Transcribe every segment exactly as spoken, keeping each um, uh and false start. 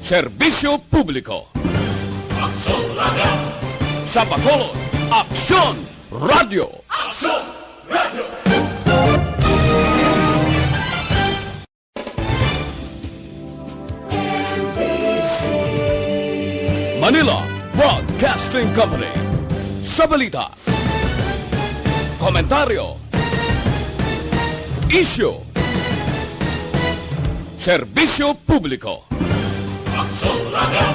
Serbisyo Publiko. Aksyon Radio. Sa Bacolod, Aksyon Radio. Aksyon Radio. Manila Broadcasting Company. Sa balita, komentaryo, isyu, serbisyo publiko. Aksyon Radio.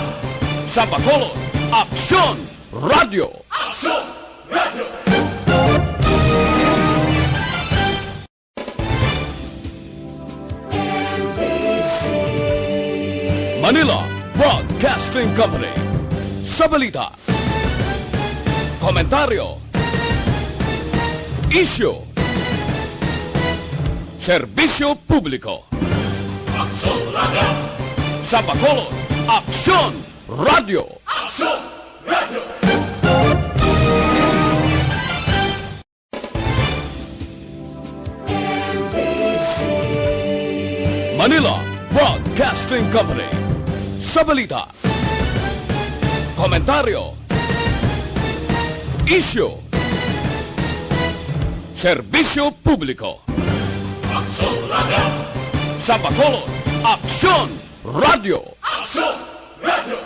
Sa Bacolod, Aksyon Radio. Aksyon Radio. Manila Broadcasting Company. Sa balita, komentaryo, isyu, serbisyo publiko. Aksyon Radio. Sa Bacolod, Aksyon Radio. Aksyon Radio. Manila Broadcasting Company. Sa balita, komentaryo, isyu, serbisyo publiko. Aksyon Radio. Sa Bacolod, Aksyon Radio. Aksyon Radio.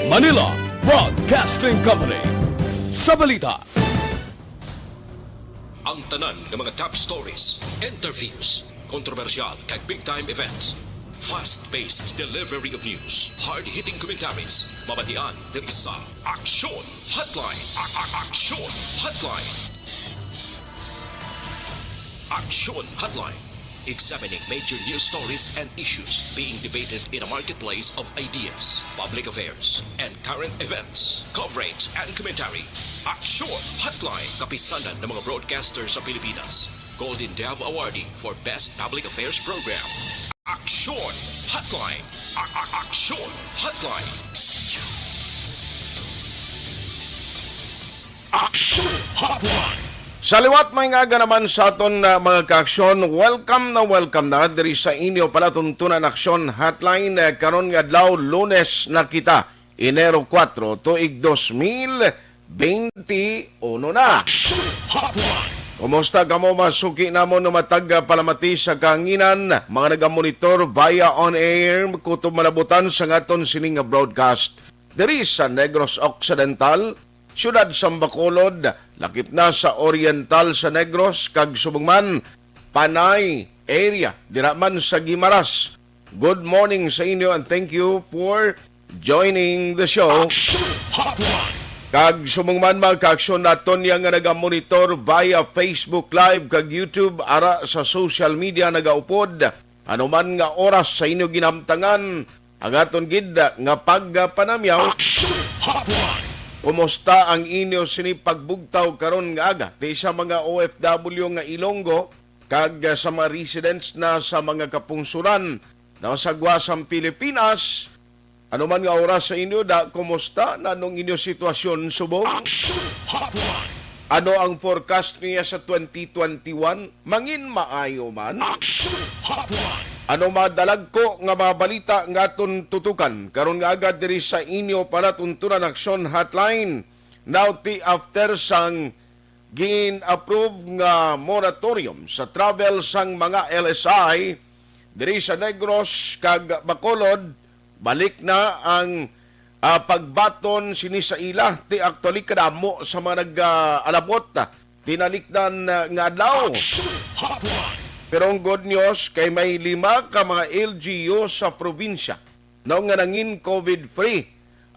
Manila Broadcasting Company. Sa balita, ang tanan nga mga top stories, interviews, kontrobersyal kag big time events. Fast-paced delivery of news, hard-hitting commentaries, mabatian diri sa Aksyon Hotline. A- a- Aksyon Hotline. Aksyon Hotline. Examining major news stories and issues being debated in a marketplace of ideas, public affairs, and current events. Coverage and commentary. Aksyon Hotline. Kapisanan ng mga broadcaster sa Pilipinas. Golden Dove Awardee for Best Public Affairs Program. Aksyon Hotline. A- a- Aksyon Hotline. Aksyon Hotline. Sa liwat, may nga aga naman sa aton, uh, mga kaaksyon. Welcome na welcome na diri sa inyo palatuntunan Aksyon Hotline, uh, karon nga adlaw, Lunes na kita, Enero kuwatro, tuig dos mil bente uno na. Aksyon Hotline. Kumusta kamo, mga suki namon, nga matag, uh, palamati sa kahanginan, mga nagamonitor via on air, kutob malabutan sa ngaton sining nga broadcast diri sa Negros Occidental, siyudad sang Bacolod, lakip na sa oriental sa Negros, kag subong man, Panay area, dira man sa Guimaras. Good morning sa inyo and thank you for joining the show. Action Hotline. Kag subong man, mga kaaksyon naton, niya nga nagamonitor via Facebook Live kag YouTube, ara sa social media nagaupod, ano man nga oras sa inyo ginamtangan, ang aton gid nga pagpanamyaw. Action Hotline. Kumusta ang inyo sini pagbugtaw karon nga aga? Ti sa mga O F W nga Ilonggo kag sa mga residents na sa mga kapungsuran na sa gwa sang Pilipinas, ano man nga oras sa inyo, da, kumusta na nung inyo sitwasyon subong? Action Hotline. Ano ang forecast niya sa twenty twenty-one? Mangin maayo man? Action Hotline. Ano madalagko nga mga balita nga aton tutukan karon nga aga diri sa inyo palatuntunan Aksyon Hotline? Now, ti after sang gin-approve nga moratorium sa travel sang mga L S I diri sa Negros kag Bacolod, balik na ang, ah, pagbaton sini sa ila. Ti actually kadamo sa mga nag, ah, alabot, ah, tinalikdan, ah, nga adlaw. Action Hotline. Pero ang good news kay may lima ka mga L G U sa probinsya, no, nga nangin COVID-free.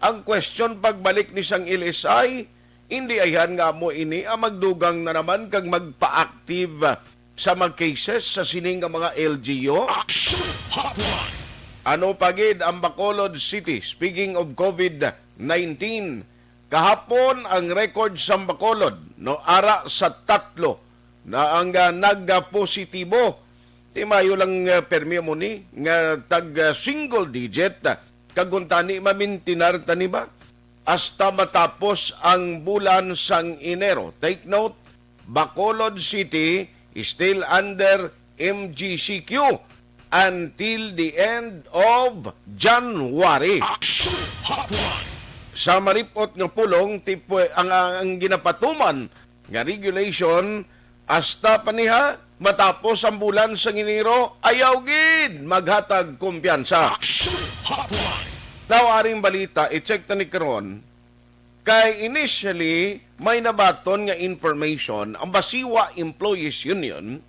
Ang question, pagbalik ni sang L S I, indi ayhan nga amo ini ang magdugang na naman kag magpa-active sa mga cases sa sini nga mga L G U? Action Hotline. Ano pa gid ang Bacolod City? Speaking of COVID nineteen, kahapon ang record sa Bacolod, no, ara sa tatlo na ang, ah, nagpositibo. Ti mayo lang, ah, permi mo ni nga tag, ah, single digit, ah, kag kuntani mamintinar ta ni ba hasta matapos ang bulan sang Enero. Take note, Bacolod City still under M G C Q until the end of January. Action Hotline. Sa malipot nga pulong, tipo, ang, ang, ang ginapatuman nga regulation, hasta pa niha matapos ang bulan sa Enero, ayaw gid maghatag kumpiyansa. Action Hotline. Now, aring balita, i-check ta ni karon. Kay initially, may nabaton nga information ang Basiwa Employees Union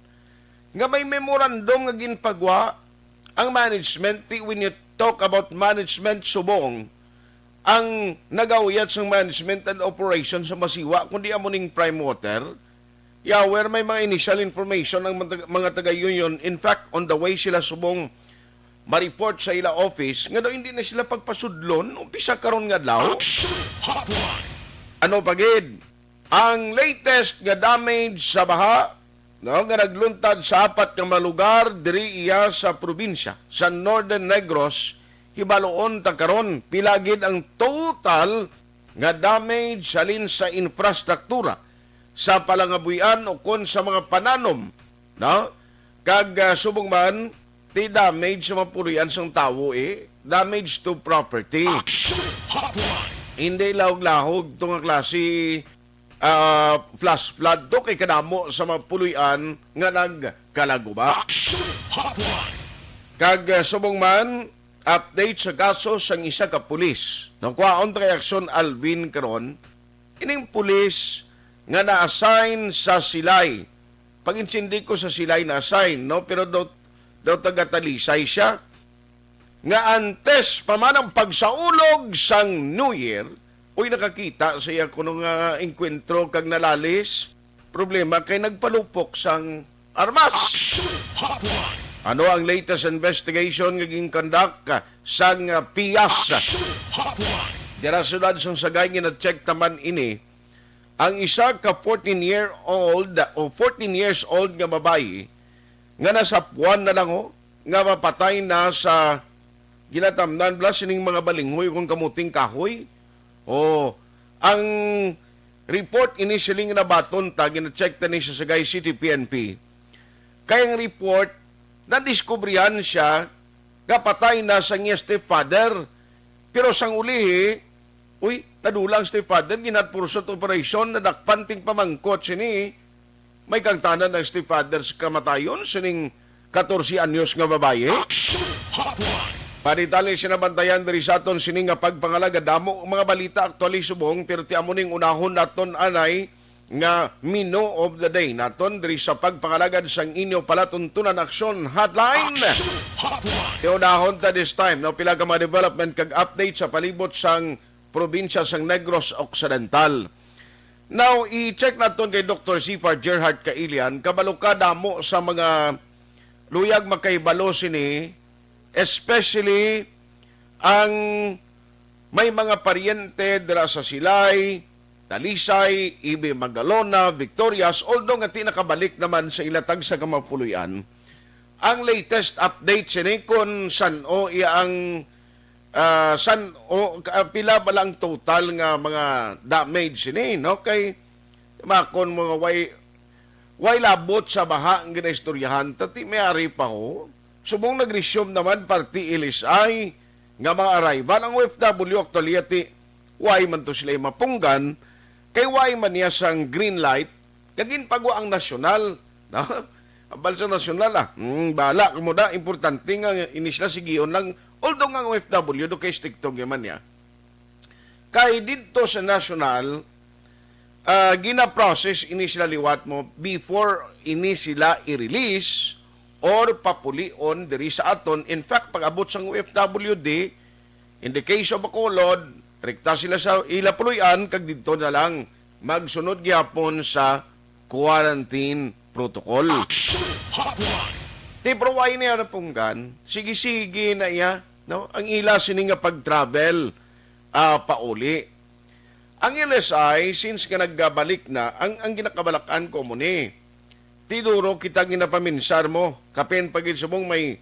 nga may memorandum nga ginpagwa ang management. Ti, when you talk about management subong, ang nagauyat sang management and operation sa Basiwa, kundi amo ning Prime Water. Yeah, where may mga initial information ang mga, mga taga-union. In fact, on the way sila subong ma-report sa ila office nga daw hindi na sila pagpasudlon umpisa karon nga adlaw. Action Hotline. Ano pa gid ang latest nga damage sa baha, no, nga nagluntad sa apat ka mga lugar diri iya sa probinsya sa Northern Negros? Hibaluon ta karon pila gid ang total nga damage halin sa infrastruktura, sa palangabuhian ukon sa mga pananom, no? Kag, ah, subong man, ti damage sa mga puloy-an sang tawo, eh. Damage to property. Action Hotline. Hindi lahog-lahog to nga klase, ah, flash flood to kay kadamo sa mga puloy-an nga nagkalaguba. Action Hotline. Kag, ah, subong man, update sa kaso sang isa ka pulis. Nagkuhaon ta kay Action Alvin karon, ining pulis nga na-assign sa Silay. Pag-intindi ko sa Silay na-assign, no? Pero daw, daw taga Talisay siya. Nga antes pa man ang pagsaulog sang New Year, uy, nakakita sa iya kuno nga engkwentro kag nalalis, problema kay nagpalupok sang armas. Action Hotline. Ano ang latest investigation nga gin-conduct, ah, sang, ah, piyas? Action Hotline. Dira sa siyudad sang Sagay, gina-check ta man ini ang isa ka fourteen year old o fourteen years old nga babayi nga nasapuan na lang, oh, nga mapatay na sa ginatamnan bala sining mga balinghoy kung kamuting kahoy. Oh, ang report initially nga nabaton ta, gina-check ta ni sa Sagay City P N P. Kay ang report, nadiskubrihan siya nga patay na sang iya stepfather. Pero sang ulihi, uy, nadula ang stepfather, ginhat for short operation, nadakpan ting pamangkot sini. May kangtanan ang stepfather sa kamatayon sining katorse anyos nga babayi. Action Hotline. Panitali sinabantayan diri sa aton sini nga pagpangalagad. Damo ang mga balita aktually subong, pero ti amo ning unahon naton anay nga menu of the day naton diri sa pagpangalagad sang inyo palatuntunan Action Hotline. Action Hotline. Tiunahon ta this time, no, pila ka mga development kag update sa palibot sang probinsya sang Negros Occidental. Now, i-check naton kay Doktor Sifar Gerhard Kailian, kabalo ka damo sa mga luyag makahibalo sini, especially ang may mga paryente dira sa Silay, Talisay, Ibe Magalona, Victorias, although nga ti nakabalik naman sa ila tagsa ka mga puloy-an. Ang latest update sini kung san-o iya ang, ah, san-o, ah, pila bala ang total nga mga damage sini, no? Kay makon mo nga way, way labot sa baha ang ginaistoryahan ta, ti may ari pa ho. Subong nag-resume naman parte L S I nga mga arrival ang O F W actually, ati, way man to sila mapunggan, kay way man niya sang green light nga ginpagwa ang nasyonal. No? Abal sa nasyonal, ah. Hmm, bala ka mo da, importante nga ini sila sigion lang. Although nga ang O F W, do kay stricto gyud man niya. Kay didto sa nasyonal, ah, gina-process ini sila liwat mo before ini sila i-release or papulion diri sa aton. In fact, pag-abot sang O F W D, in the case of Bacolod, rekta sila sa ila puloy-an kag didto na lang magsunod gihapon sa quarantine protocol. Action Hotline. Ti, pero way niya napunggan, sige-sige na iya, no? Ang ila sini nga pag-travel, ah, pauli. Ang L S I, since nga nagbalik na, ang, ang ginakabalak-an ko mo ni, ti duro kita ginapaminsar mo, kapin pa gid subong may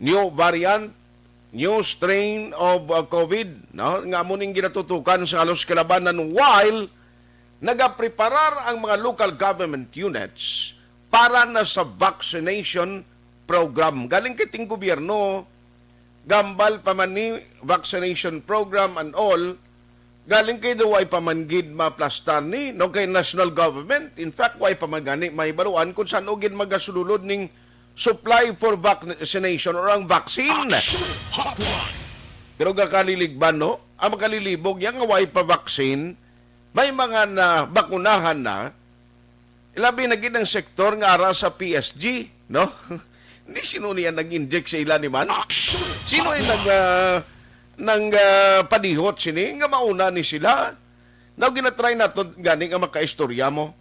new variant, new strain of, uh, COVID, no? Nga amo ning ginatutukan sa halos kalabanan, while nagapreparar ang mga local government units para na sa vaccination program. Galing kay ting gobyerno, gambal pa man ni vaccination program and all, galing kay daw way pa man gid maplastar ni, no, kay national government. In fact, way pa man gani mahibaluan kung saan gid magasululod ning supply for vaccination or ang vaccine. Action Hotline. Pero gakaliligban, no? Ang makalilibog yan nga way pa vaccine, may mga nabakunahan na, ilabi na gid ang sektor nga ara sa P S G, no? Hindi, sino niya nag-inject sa ila ni man? Action Sino ay nag, Hotline. ah, nang, ah, padihot sini nga mauna ni sila? Now, ginatry nato gani nga makaistorya mo.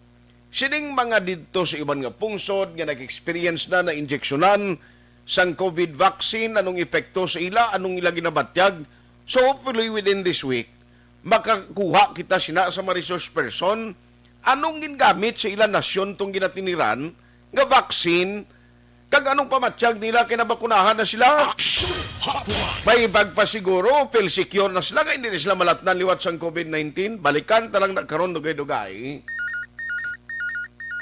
Sining mga didto sa iban nga pungsod nga nag-experience na na injeksyonan sang COVID vaccine, anong epekto sa ila, anong ila ginabatyag? So, hopefully, within this week, makakuha kita sina sa mga resource person, anong gingamit sa ila nasyon tong ginatiniran nga vaccine, kag anong pamatyag nila kay nabakunahan na sila? Action Hotline. May pagpasiguro, feel secure na sila, kay hindi na sila malatnan liwat sang COVID nineteen. Balikan ta lang na karon, dugay-dugay.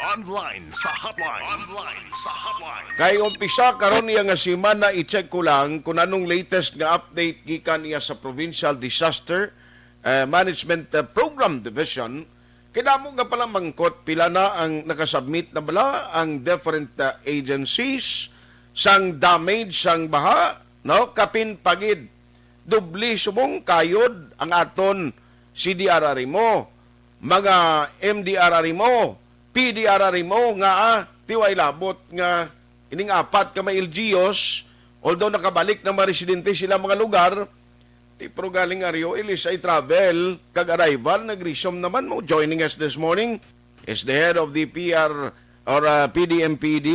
Online sa hotline. Online sa hotline. Kay umpisa karon niya nga semana, i-check ko lang kung anong latest nga update gikan niya sa Provincial Disaster, eh, Management, eh, Program Division. Kay damo nga pala mangkot, pila na ang nakasubmit na bala ang different, eh, agencies sang damage sang baha, no? Kapin pagid, doble subong kayod ang aton C D R R M O, mga M D R R M O, P D R R M O nga, ah, tiway labot nga ining apat ka mga L G Us, although nakabalik na mga residente sila mga lugar, ti pero galing Arioil is ay travel kag arrival, nag-resume naman mo joining us this morning is the head of the P R or, uh, P D M P D.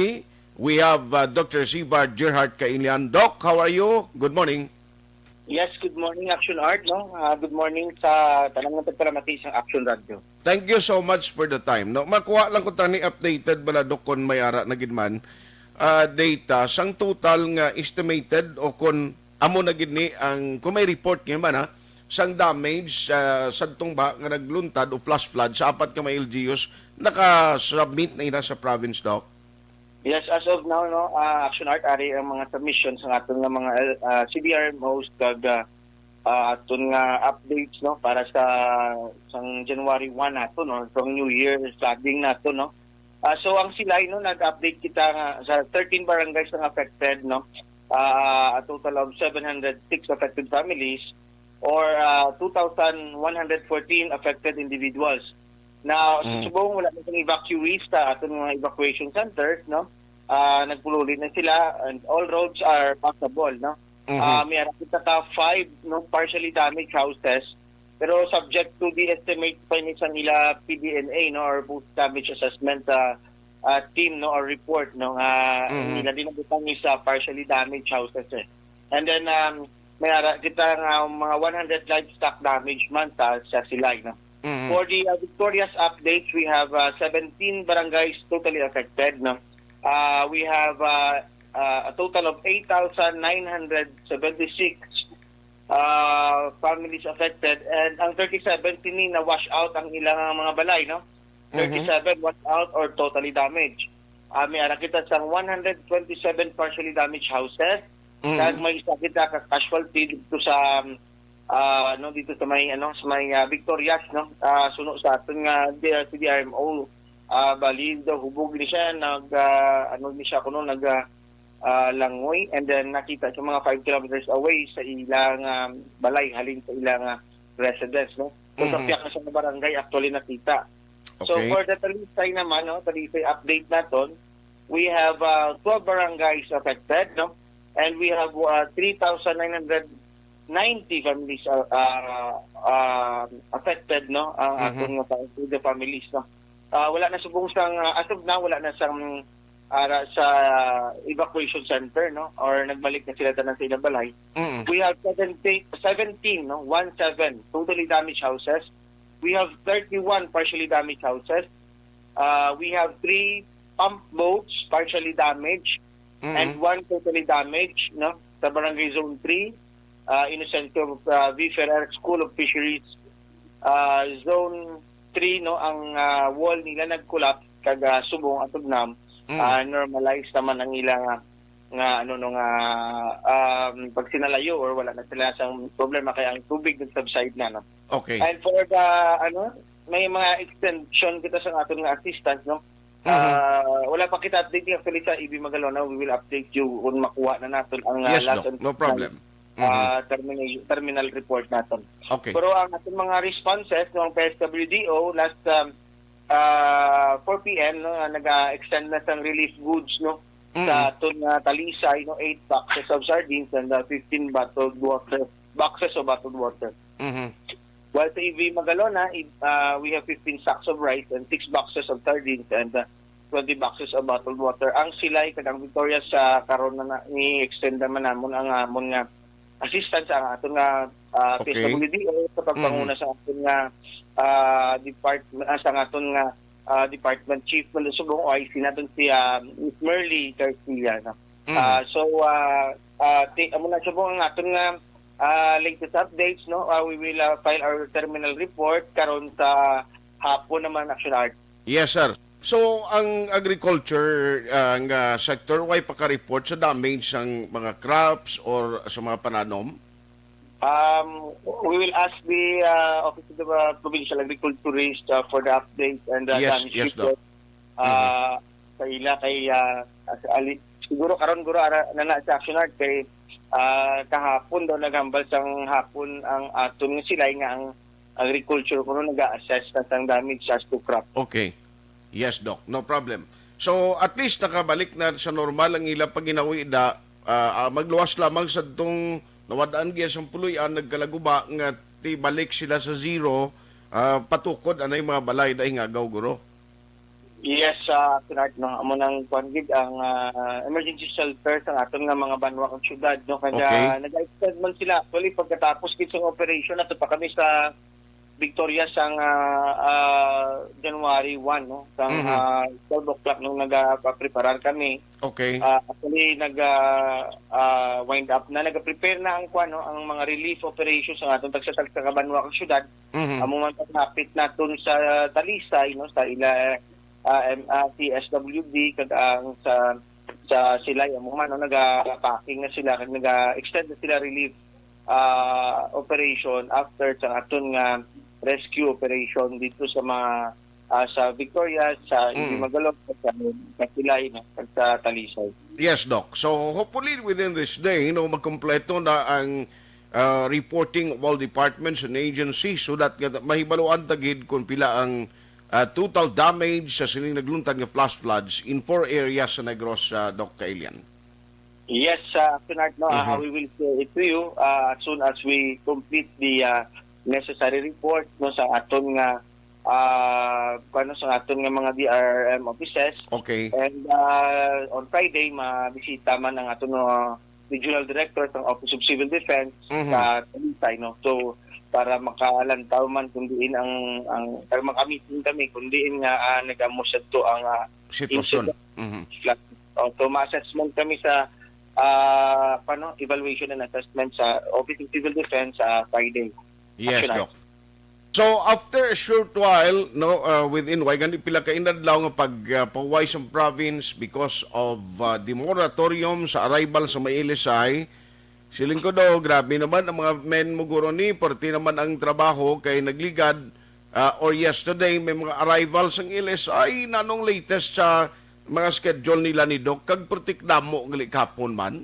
We have, uh, Doctor Sivar Gerhard Kailian. Doc, how are you? Good morning. Yes, good morning, Action Art, no? Ah, good morning sa tanang nga nagpalamati sa Action Radio. Thank you so much for the time, no? Makuha lang ko tani updated bala, Doc, kung may ara na gid man, ah, data sang total nga estimated o kung amo na gid ni ang, kung may report ngayon ba na sang damage, ah, sa tong ba nga nagluntad o flash flood sa apat ka mga L G Us, naka-submit na ina sa province, Doc? Yes, as of now, no, ah, Action Art, ari ang mga submissions sa aton nga mga, ah, C D R M Os kag, ah, ah, aton nga updates, no, para sa sang January one nato, no, sang New Year flooding nato, no. Ah, so ang Silay, no, nag-update kita nga sa thirteen barangays ang affected, no. Ah, a total of seven hundred six affected families or, ah, two thousand one hundred fourteen affected individuals. Na sa Mm. subong wala na sing evacuees sa aton mga evacuation centers, no? Ah, nagpululi na sila and all roads are passable, no? Mhm. Ah, may ara kita ka five, no, partially damaged houses, pero subject to the estimate pa ni sang ila P D N A, no, or post damage assessment, ah, ah, team, no, or report, no, nga Mhm. nila din nabutang is, ah, partially damaged houses, eh. And then, um, may ara kita nga mga one hundred livestock damage man sa, sa Silay, no? Mhm. For the, uh, Victorias updates, we have, uh, seventeen barangays totally affected, no? Uh, we have, uh, uh, a total of eight thousand nine hundred seventy-six, uh, families affected, and ang thirty-seven sini na wash out ang ilang mga balay, no? Mhm. Thirty-seven wash out or totally damaged. Uh, may ara kita sang one hundred twenty-seven partially damaged houses, Mhm. kag may isa kita ka casualty dito sa, um, ah, ano, dito sa may, ano, sa may, ah, Victorias, no? Ah, suno sa aton nga D-, C D R M O, ah, bali daw hubog ni siya, nag, ah, ano ni siya kuno, nag, ah, ah, langoy, and then nakita sa mga five kilometers away sa ilang, ah, balay, halin sa ilang, ah, residence, no? So, sa Mhm. pihak sa mga barangay, actually nakita. So, Okay. for the Talisay naman, no, Talisay update naton, we have, uh, twelve barangays affected, no? And we have, uh, three thousand nine hundred ninety families, uh, uh, uh, affected, no? Ang Mhm. aton nga pa-, the families, no? Uh, wala na subong sang, uh, as of now, wala na sang, uh, sa evacuation center, no? Or nagbalik na sila tanan sa ilang balay. Mm. We have seventeen, seventeen, no? One seven, totally damaged houses. We have thirty-one partially damaged houses. Uh, we have three pump boats partially damaged Mm. and one totally damaged, no? Sa Barangay Zone three, uh, in the center of, uh, V Ferrer School of Fisheries, uh, Zone three, no, ang, ah, wall nila nag-collapse kag, ah, subong ang tugnam, Mm. ah, normalized naman ang ila nga, nga, ano, no, nga, um, pagsinalayo or wala na sila sang problema kay ang tubig nag-subside na, no? Okay. And for the, ano, may mga extension kita sa aton nga assistance, no? Mhm. Ah, wala pa kita update actually sa A B Magalona. We will update you kung makuha na naton ang, ah, Yes, last Doc. and No final, problem. Mhm. ah, termina-, terminal report naton. Okay. Pero ang aton mga responses, no, ang P S W D O, last, um, ah, four P M, no, ah, nag-extend na sang relief goods, no, Mm. sa aton nga Talisay, no, eight boxes of sardines and, ah, fifteen bottled water, boxes of bottled water. Mhm. While sa A B Magalona, i-, ah, we have fifteen sacks of rice and six boxes of sardines and, ah, twenty boxes of bottled water. Ang Silay kag ang Victorias, ah, karon na, na ni-extend naman namon ang amon nga assistance, ang aton nga, ah, Okay. P S W D O sa pagpanguna Mhm. sa aton nga, ah, department, ah, sa aton nga, ah, department chief man subong, o I C naton si, ah, Miss Merly Garcia, no? Mhm. Ah, so, ah, ah, ti-, amo na subong ang aton nga, ah, latest updates, no? Ah, we will, ah, file our terminal report karon sa hapon naman, Action Art. Yes, sir. So, ang agriculture, ah, nga sector, way paka-report sa damage sang mga crops or sa mga pananom? Um, we will ask the, ah, Office of the, ah, Provincial Agriculturist, ah, for the update and, ah, Yes, damage yes, Doc. report, ah, Mhm. sa ila kay, ah, as-, ali-, siguro karon, guro, ara, na, na sa Action Art kay, ah, kahapon daw naghambal sang hapon ang aton nga Silay nga ang agriculture kuno naga-assess na sang damage sa crop. Okay. Yes, Doc. No problem. So, at least nakabalik na sa normal ang ila paginawi da, ah, ah, magluwas lamang sa tong nawad-an gid sang puloy-an, nagkalaguba nga tibalik sila sa zero, ah, patukod anay mga balay da hingagaw, guro. Yes, ah, Action Art, no. Amo nang kuan gid ang, ah, emergency shelter sa aton nga mga banwa kag syudad, no. Kag, Okay. ah, nag-extend man sila. Actually, pagkatapos gid sang operation, ato pa kami sa Victoria sang, ah, ah, January one, no? Sang, Mhm. ah, twelve o'clock nung nagapapreparar kami. Okay. Ah, actually, nag, ah, ah, wind up na, nagaprepare na ang kwan, no? Ang mga relief operations sa aton tagsa-tagsa ka banwa kag syudad. Mhm. Amo man paghapit naton sa Talisay, no? Sa ila, ah, M-, ah, P S W D, kag ang sa, sa Silay, amo man, no? Naga-packing na sila, kag naga-extend na sila relief ah, operation after sa aton nga rescue operation dito sa mga, ah, sa Victoria, sa Mm. Iloilo, sa Silay, no, at sa Talisay. Yes, Doc. So, hopefully within this day, no, magkumpleto na ang, ah, reporting of all departments and agencies so that nga mahibaluan ta gid kung pila ang, ah, total damage sa sining nagluntad nga flash floods in four areas sa Negros, ah, Doc Kailian. Yes, uh, Action Art, no, uh, Mhm. we will share it to you, uh, as soon as we complete the, uh, necessary report, no, sa aton nga, uh, ano, sa aton nga mga D R R M offices. Okay. And, uh, on Friday, mabisita man ang aton, uh, regional director sa Office of Civil Defense Mhm. sa Talisay, no. So, para makalantaw man kung diin ang, ang, para makamiting kami kung diin nga, uh, nag-amo siya to ang, uh, Sitwasyon. incident. Mhm. Flood. Oh, so, ma-assessment kami sa, ah, paano, evaluation and assessment sa Office of Civil Defense sa Friday. Yes, Action Doc. So, after a short while, no, uh, within, way gani pila ka inadlaw nga pag, uh, pahuway sa province because of, uh, the moratorium sa arrival sa mga L S I, siling ko daw, grabe naman ang mga men mo guro ni, parte naman ang trabaho kay nagligad, ah, or yesterday, may mga arrival sang L S I. Nanong latest sa mga schedule nila ni Doc? Kag pertik damo gali kahapon man?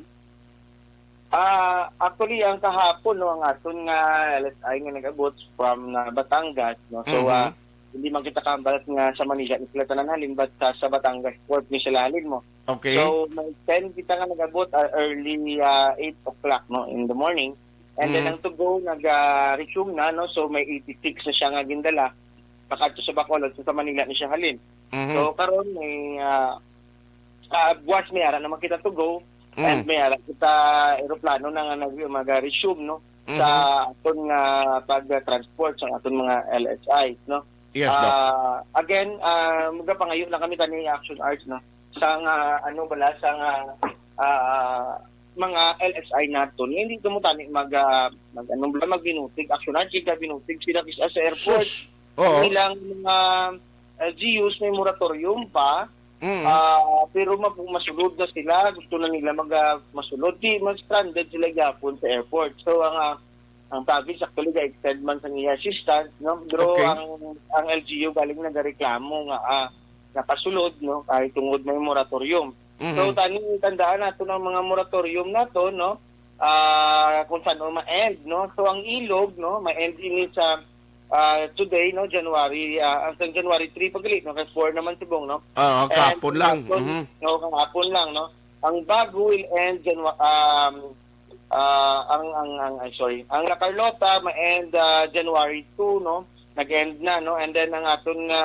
Ah, actually, ang kahapon, no, ang aton nga L S I nga nag-abot from, ah, Batangas, no? So, Mhm. ah, hindi man kita kaambalas nga sa Manila ni sila tanan halin, but sa, sa Batangas port ni sila halin mo. Okay. So, may ten kita nga nag-abot, ah, early, ah, eight o'clock, no, in the morning. And then Mm. ang to go nag, ah, resume na, no? So, may eighty-six na siya nga gindala pakadto sa Bacolod, so sa Manila ni siya halin. Mhm. So, karon may, ah, ah, buwas may ara naman kita to go, Mm. and may ara kita eroplano na nga nag-, mag-resume, no? Sa Mhm. aton nga pag-transport sa aton mga L S Is, no? Yes, Doc. Ah, again, ah, magapangayo lang kami tani Action Arts, no? Sa nga, ano bala, sa nga, ah, mga L S I naton, hindi kamo tani mag, ah, mag, ano bala, magbinutig. Action Arts, hindi ka binutig sila kis-, sa airport. Sus! Oo. Ang ilang mga L G Us may moratorium pa, Mm. ah, pero ma-, masulod na sila, gusto na nila mag, ah, masulod, di mag-stranded sila gyapon sa airport. So, ang, ah, ang province actually ga-extend man sa iya assistance, no? Pero Okay. ang, ang L G U galing nagareklamo nga, ah, nakasulod, no? Kay tungod may moratorium. Mhm. So, tani, tandaan nato ang mga moratorium nato, no? Ah, kung saan ma-end, no? So, ang Ilog, no, ma-end ini sa, ah, today, no, January, ah, ang sa January three pa gali, no, kay four naman subong, no? Ah, And kahapon lang. kahapon, Mhm. no, kahapon lang, no? Ang Bago will end Janua-, um, ah, ang, ang, ang, ay, sorry, ang La Carlota ma-end, ah, January two, no? Nag-end na, no? And then ang aton nga,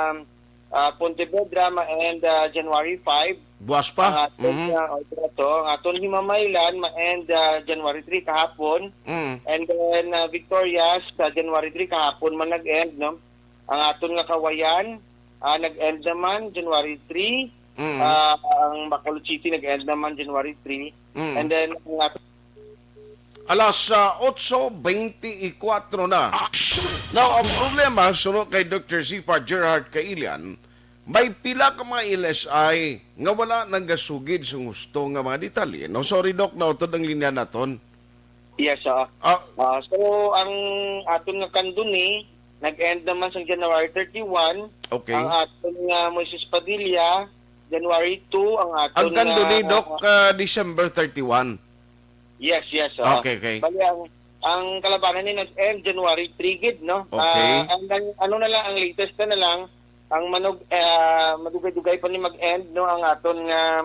ah, Pontevedra ma-end, ah, January five. Buwas pa. Ang aton, Mhm. ah, oh, ito, ang aton Himamaylan ma-end, ah, January three kahapon. Mm. And then, ah, Victorias sa January three kahapon man nag-end, no? Ang aton nga Kawayan, ah, nag-end naman January three. Mm. Ah, ang Bacolod City nag-end naman January three. Mm. And then, ang aton Alas, ah, otso beintikwatro na. Now, ang problema, suno kay Doktor Zephyr Gerard Kailian, may pila ka mga L S I nga wala nang gasugid sa gusto nga mga detalye. No, sorry, Doc, nautod ang linya naton. Yes, oo. Ah. Ah, so, ang aton nga Candoni, nag-end naman sa January thirty-one. Okay. Ang aton nga Moises Padilla, January two. Ang aton Ang Candoni, nga, Doc, ah, December thirty-one. Yes, yes, oo. Okay, okay. Bali, ang, ang kalabanan ni nag-end January three gid, no? Okay. Ah, ang, ang, ano na lang, ang latest na, na lang, ang manog-, ah, madugay-dugay pa ni mag-end, no, ang aton nga,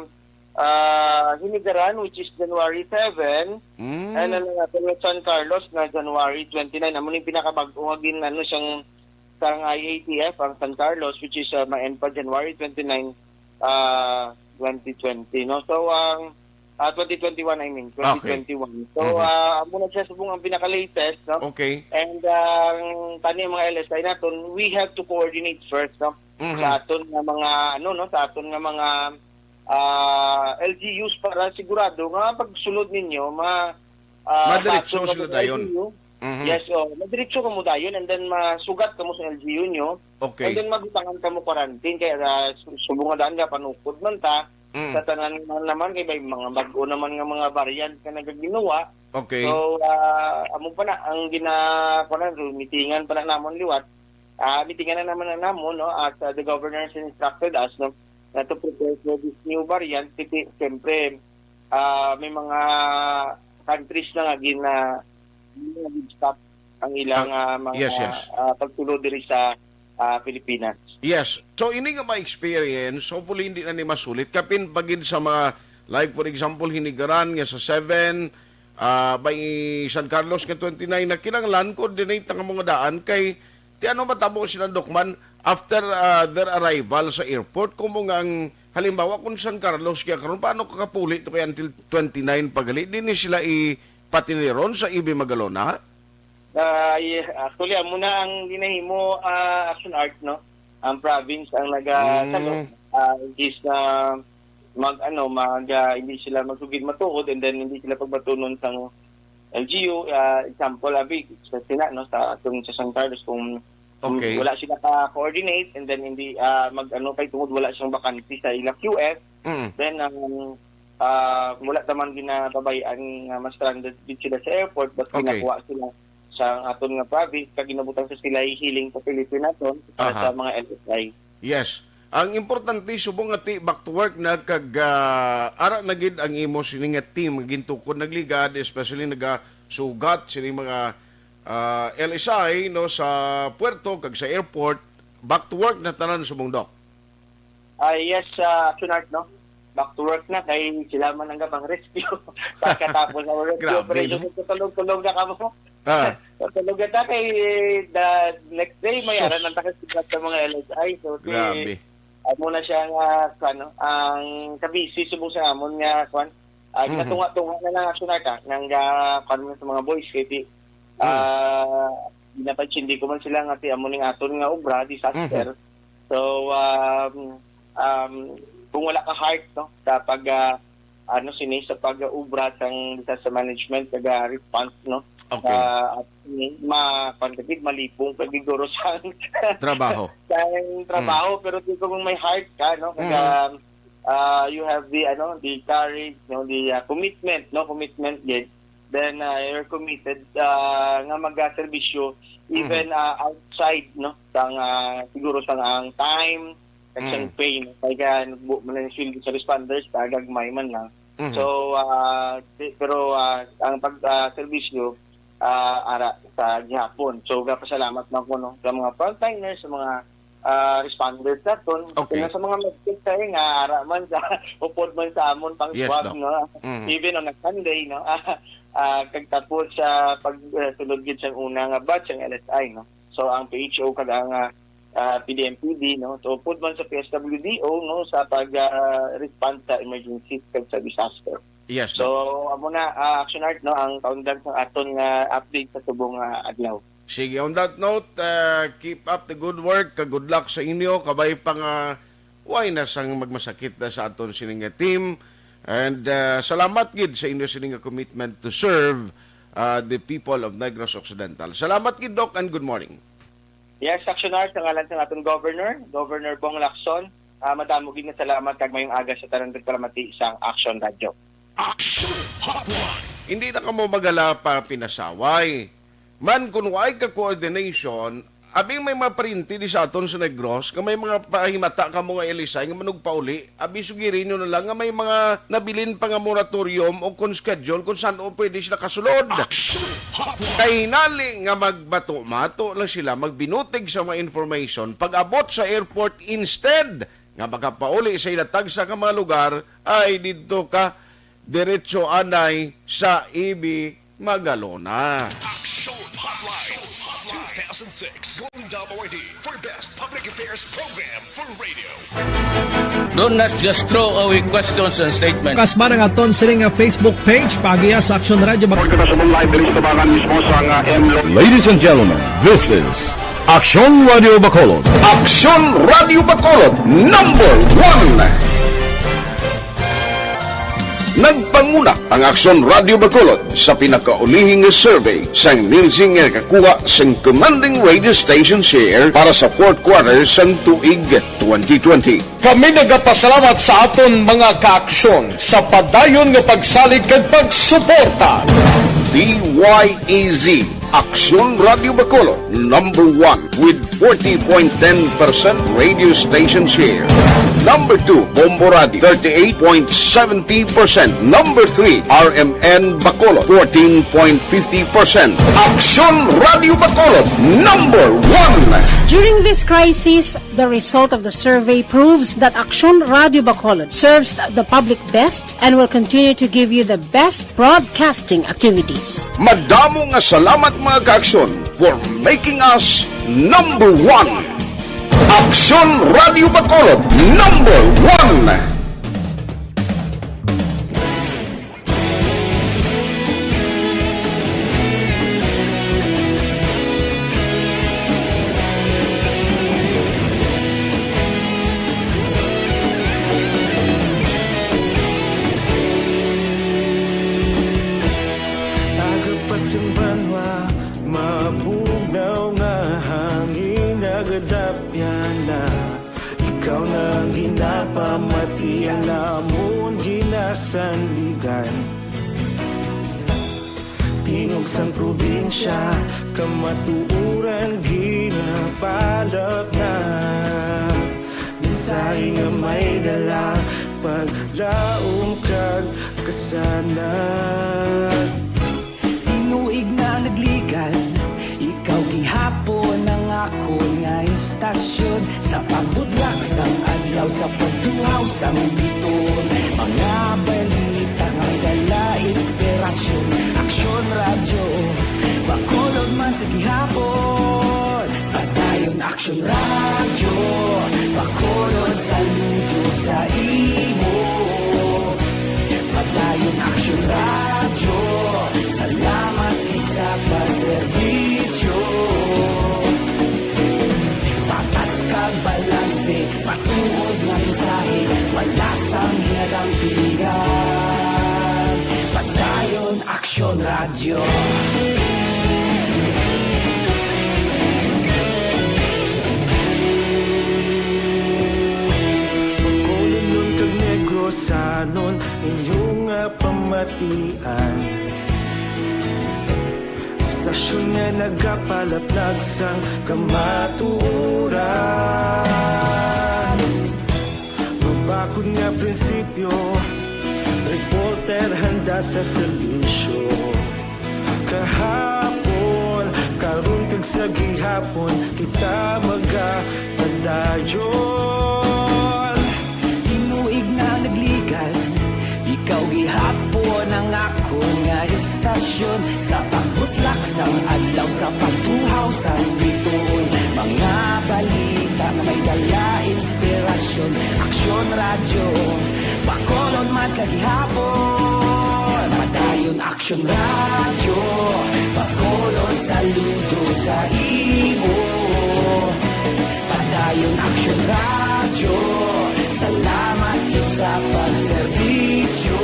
ah, Hinigaran, which is January seven, Mm. and ang aton nga San Carlos na January twenty-nine. Amo ni pinakabag-o nga gin-, ano, siyang, sang I A T F, ang San Carlos, which is, ah, ma-end pa January twenty-nine, ah, twenty twenty, no? So, ang, ah, twenty twenty-one, I mean, Okay. twenty twenty-one. So, Mhm. ah, amo na siya subong ang pinaka-latest, no? Okay. And, ah, ang tani ang mga L S I naton, we have to coordinate first, no? Mhm. Sa aton nga mga, ano, no, sa aton nga mga, ah, L G Us para sigurado nga pagsulod ninyo, ma-, ah, Madiretso patod sila kamo sa dayon. L G U. Mhm. Yes, oh, madiretso kamo dayon and then masugat kamo sa L G U nyo. Okay. And then mabutangan kamo quarantine kay, ah, su-, subong nga daan nga panukod man ta Mm. sa tanan man naman kay may mga bag-o naman nga mga variant nga nagaginuwa. Okay. So, ah, amo pa na ang gina-, kuwan na, so, mitingan pa na namon liwat. Ah, mitingan na naman na namon, no, as, ah, the governor has instructed us, no, na to prepare for this new variant. Kasi, siyempre, ah, may mga countries na nga gina-, gina-stop ang ilang, Ah, ah, mga, yes, yes. ah, pagtulo diri sa, ah, Pilipinas. Yes. So, ini nga ma-experience, hopefully, hindi na ni masulit. Kapin pa gid sa mga, like, for example, Hinigaran nga sa seven, ah, may San Carlos nga twenty-nine, na kinahanglan coordinate ang mga daan kay ti ano matabo sila, Doc, man, after, ah, their arrival sa airport, kung mo nga ang, halimbawa, kung San Carlos kaya karon, paano kakapuli to kay until twenty-nine pa gali? Di ni sila ipatiniron sa E B Magalona? Ah, ye-, actually, amo na ang ginahimo, ah, Action Art, no? Ang province ang naga-, Mm. ano, ah, is, ah, mag, ano, mag, ah, hindi sila magsugid matuod and then hindi sila pagbatunon sang L G U, ah, example, abi, sa Sina, no, sa atong sa San Carlos, kung Okay. wala sila ka-coordinate and then hindi, ah, mag, ano, kay tungod wala siyang bakante sa ilang Q F, Mm. then, um, ah, wala ta man ginababayaan nga ma-stranded gid sila sa airport, but Okay. ginakuha sila sa aton nga province, kag ginabutang sa sila hiling sa Pilipinas, no, para Aha. sa mga L S I. Yes. Ang importante, subong nga ti, back to work na kag, ah, ara na gid ang imo sini nga team nga gintukod nagligad, especially nagasugat sini mga, ah, L S I, no, sa puerto kag sa airport. Back to work na tanan, subong, Doc. Ah, yes, ah, Action Art, no? Back to work na kay sila man ang gapang rescue. Pagkatapos ng rescue Grabe, operation, no? Tulog-tulog na kamo. Ah. Tulog na ta kay the next day, may Sus. Ara na ta kay sikat sa mga L S I. So, si, Grabe. Amo na siya nga, ano, ang kabisi subong sa amon nga, kwan, ah, Mhm. ginatunga-tunga na lang, Action Art, ah, nang, ah, kwan mo sa mga boys, kay di, Mm. ah, ginapaintindi ko man sila nga ti amo ning aton nga obra, disaster. Mhm. So, um, um, kung wala ka heart, no, sa pag, ah, ano sini, sa pag-ubra sang disaster management kag, ah, response, no? Okay. Ah, at ni ma-, pagdagit malipong kag siguro sang Trabaho. sang trabaho, pero di ko kung may heart ka, no? Kag, Mhm. um, ah, you have the, ano, the courage, no, the, ah, commitment, no, commitment gid. Then, ah, you're committed, ah, nga magaserbisyo even, Mhm. ah, outside, no, sang, ah, siguro sang ang time, kag sang Mm. pay, no? Kay ka nagbuo man ang sweldo sa responders, kagagmay man lang. Mhm. So, ah, di-, pero, ah, ang pag, ah, serbisyo, ah, ara sa gihapon. So, gapasalamat man ko, no, sa mga frontliners, sa mga, ah, responders naton, Okay. kaya sa mga medkit tayo nga ara man sa upod man sa amon pang Yes, swab, Doc. no? Mm. Even on a Sunday, no? Ah, kag tapos sa pag, ah, sulod gid sa una nga batch ang L S I, no? So, ang P H O kag ang, ah, ah, P D M P D, no? So, upod man sa P S W D O, no, sa pag, ah, respond sa emergencies kag sa disaster. Yes, So, Doc. amo na, ah, Action Art, no, ang kaundan sa aton nga update sa subong nga adlaw. Sige, on that note, ah, keep up the good work, kag good luck sa inyo, kabay pa nga way na sang magmasakit na sa aton sining nga team. And, ah, salamat gid sa inyo sining nga commitment to serve, ah, the people of Negros Occidental. Salamat gid, Doc, and good morning. Yes, Action Art, sa ngalan sa aton Governor, Governor Bong Lacson, ah, madamo gid nga salamat kag mayong aga sa tanan nagpalamati sang Action Radio. Action Hotline. Hindi na kamo magala pa pinasaway. Man, kung waay ka coordination, abing may mga parinti di sa aton sa Negros, nga may mga pahimata kamo nga ilisay nga manugpauli, abi sugiri nyo na lang nga may mga nabilin pa nga moratorium o kon schedule kung saan o pwede sila kasulod. Action Hotline. Kay hinali nga magbato-mato lang sila, magbinutig sa mga information, pag-abot sa airport, instead nga makapauli sa ila tagsa ka mga lugar, ay didto ka diretso anay sa E B Magalona. Action Hotline two thousand six Golden Dome Awardee for Best Public Affairs Program for Radio. Do not just throw away questions and statements. Kasma ang aton sini nga Facebook page, paagiha sa Action Radio Bac- Pagkita sa mong live diri sa tabangan mismo sa nga M L O. Ladies and gentlemen, this is Action Radio Bacolod. Action Radio Bacolod, number one. Nagpanguna ang Aksyon Radio Bacolod sa pinakaulihing nga survey sang Nielsen nga nakakuha sang commanding radio station share para sa fourth quarter sang tuig twenty twenty. Kami nagapasalamat sa aton mga kaaksyon sa padayon nga pagsalig kag pagsuporta. D Y E Z, Aksyon Radio Bacolod, number one with forty point ten percent radio station share. Number two, Bombo Radio, thirty-eight point seventy percent. Number three, R M N Bacolod, fourteen point fifty percent. Aksyon Radio Bacolod, number one. During this crisis, the result of the survey proves that Aksyon Radio Bacolod serves the public best and will continue to give you the best broadcasting activities. Madamo nga salamat, mga kaaksyon, for making us number one. Aksyon Radio Bacolod, number one. Aga pa sa banwa, mabugnaw nga hangin nagadapyan na. Ikaw na ang ginapamati, ang amon ginasandigan. Tingog sang probinsya, kamatuoran ginapalapngan. Mensahe nga may dala, paglaom kag kasanag. Tinuig na nagligan, ikaw gihapon ang akon nga istasyon. Sa pagbutlak sang adlaw, sa pagtuhaw sang biton, mga balita nga dala inspirasyon. Aksyon Radyo, Bacolod man sa gihapon. Padayon Aksyon Radyo, Bacolod, saludo sa imo. Padayon Aksyon Radyo, salamat gid sa pagserbisyo. Patas kag balanse, matuod nga mensahe, wala sang ginadampigan. Radyo. Bacolodnon kag Negrosanon, inyo nga pamatian. Istasyon nga nagapalaplag sang kamatuoran. Mabakod nga prinsipyo, reporter handa sa serbisyo. Kahapon, karon kag sa gihapon, kita magapadayon. Tinuig na nagligan, ikaw gihapon ang akon nga istasyon. Sa pagbutlak sang adlaw, sa pagtuhaw sang bituon, mga balita nga may dala inspirasyon. Aksyon Radyo, Bacolod man sa gihapon. Padayon Aksyon Radyo, Bacolod saludo sa imo. Padayon Aksyon Radyo, salamat gid sa pagserbisyo.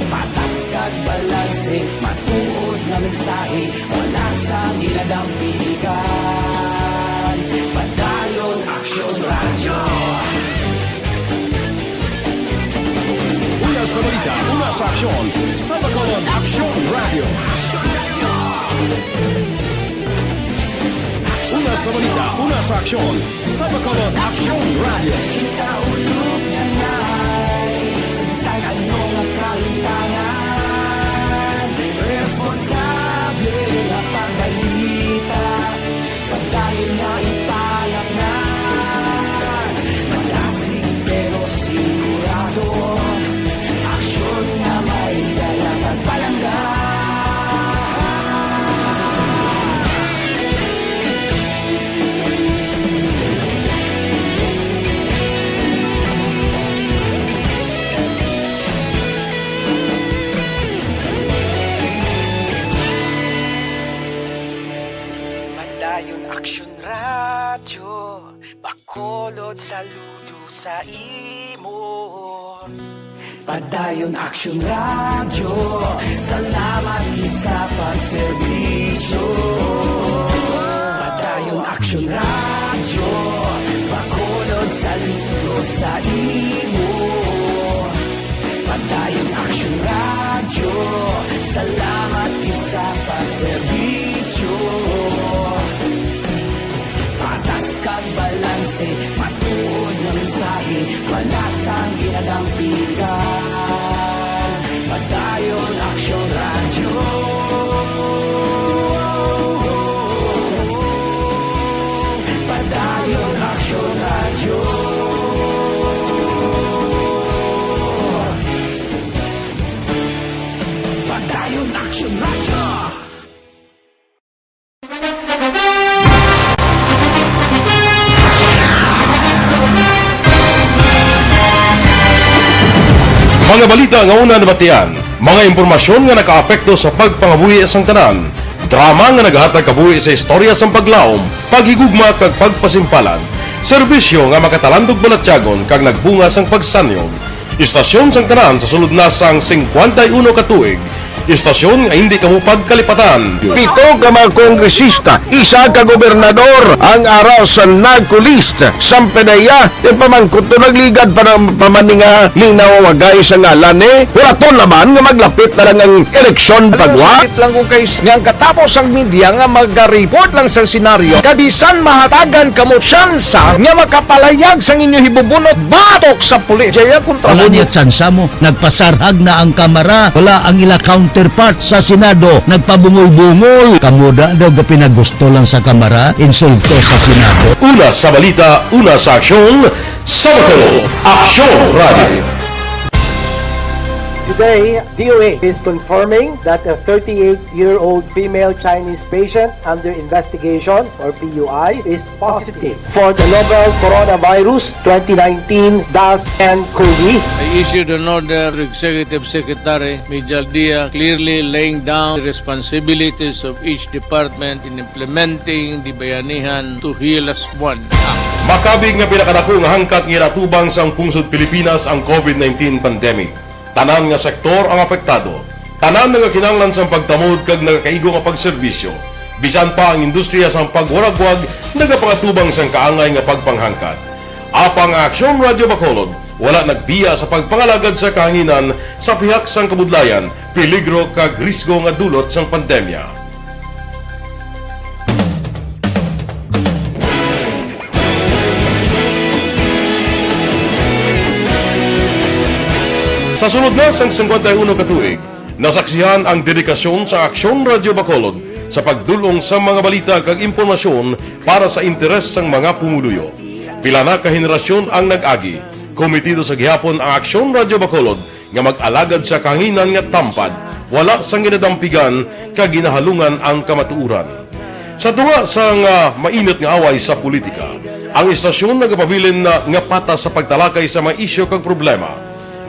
Patas kag balanse, matuod nga mensahe, wala sang ginadampigan. Padayon Aksyon Radyo. Una sa balita, una sa aksyon, sa Bacolod Aksyon Radyo. Una sa balita, una sa aksyon, sa Bacolod Aksyon Radyo. Kita ulog nga nay, sa bisan ano nga kahitangan, responsable nga pagbalita. Padayon nga ipalapnan, malasig pero sigurado. Aksyon nga may dala nga palangga. Padayon Aksyon Radyo, Bacolod saludo sa imo. Padayon Aksyon Radyo, salamat gid sa pagserbisyo. Padayon Aksyon Radyo, Bacolod saludo sa imo. Padayon Aksyon Radyo, salamat gid sa pagserbisyo. Patas kag balanse, matuod nga mensahe, wala sang ginadampigan. Padayon Aksyon Radyo. Padayon Aksyon Radyo. Padayon Aksyon Radyo. Mga balita nga una nabatian, mga impormasyon nga nakaapekto sa pagpangabuhi sang tanan, drama nga nagahatag kabuhi sa istorya sang paglaom, paghigugma kag pagpasimpalan, serbisyo nga makatalandog balatyagon kag nagbunga sang pagsanyog. Istasyon sang tanan sa sulod na sang singkwenta y uno ka tuig. Istasyon nga hindi kamo pagkalipatan. Pito ka mga kongresista, isa ka gobernador ang ara sa NAGCO list. Sampe na iya, di pa man kuto nagligad pa ng pamaninga ni nawawagay sa ngalan ni. Wala to naman nga maglapit na lang ang eleksyon pagwa. Sakit lang kung kay nga ang katapos ang media nga magaripot lang sa senaryo, kabisan mahatagan kamo tsansa nga makapalayag sang inyo hibubunot batok sa pulis. Jaya kontra Wala mo. Niya tsansa mo. Nagpasarhag na ang Kamara. Wala ang ila counterpart sa Senado. Nagpabungol-bungol. Kamo da daw gapinagusto lang sa Kamara. Insulto sa Senado. Una sa balita, una sa aksyon, sa Bacolod Aksyon Radio. Today, D O H is confirming that a thirty-eight-year-old female Chinese patient under investigation, or P U I, is positive for the novel coronavirus twenty nineteen dash N COVID. I issued an order to Executive Secretary Mijal Dia, clearly laying down the responsibilities of each department in implementing the Bayanihan to Heal As One Act. Makabig nga pinakadako nga hangkat nga ginatubang sang pungsod Pilipinas ang COVID nineteen pandemic. Tanan nga sektor ang apektado. Tanan nga kinahanglan sang pagtamod kag nagakaigo nga pagserbisyo. Bisan pa ang industriya sang pagwaragwag nagapangatubang sang kaangay nga pagpanghangkat. Apang ang Aksyon Radyo Bacolod wala nagbiya sa pagpangalagad sa kahanginan sa pihak sang kabudlayan, peligro kag risgo nga dulot sang pandemya. Sa sulod na sang singkwenta y uno ka tuig, nasaksihan ang dedikasyon sa Aksyon Radyo Bacolod sa pagdul-ong sa mga balita kag impormasyon para sa interes sang mga pumuluyo. Pila na ka henerasyon ang nag-agi, komitido sa gihapon ang Aksyon Radyo Bacolod nga mag-alagad sa kahanginan nga tampad, wala sang ginadampigan kag ginahalungan ang kamatuoran. Sa tunga sang, ah, mainit nga away sa politika, ang istasyon nagapabilin na nga patas sa pagtalakay sa mga isyu kag problema.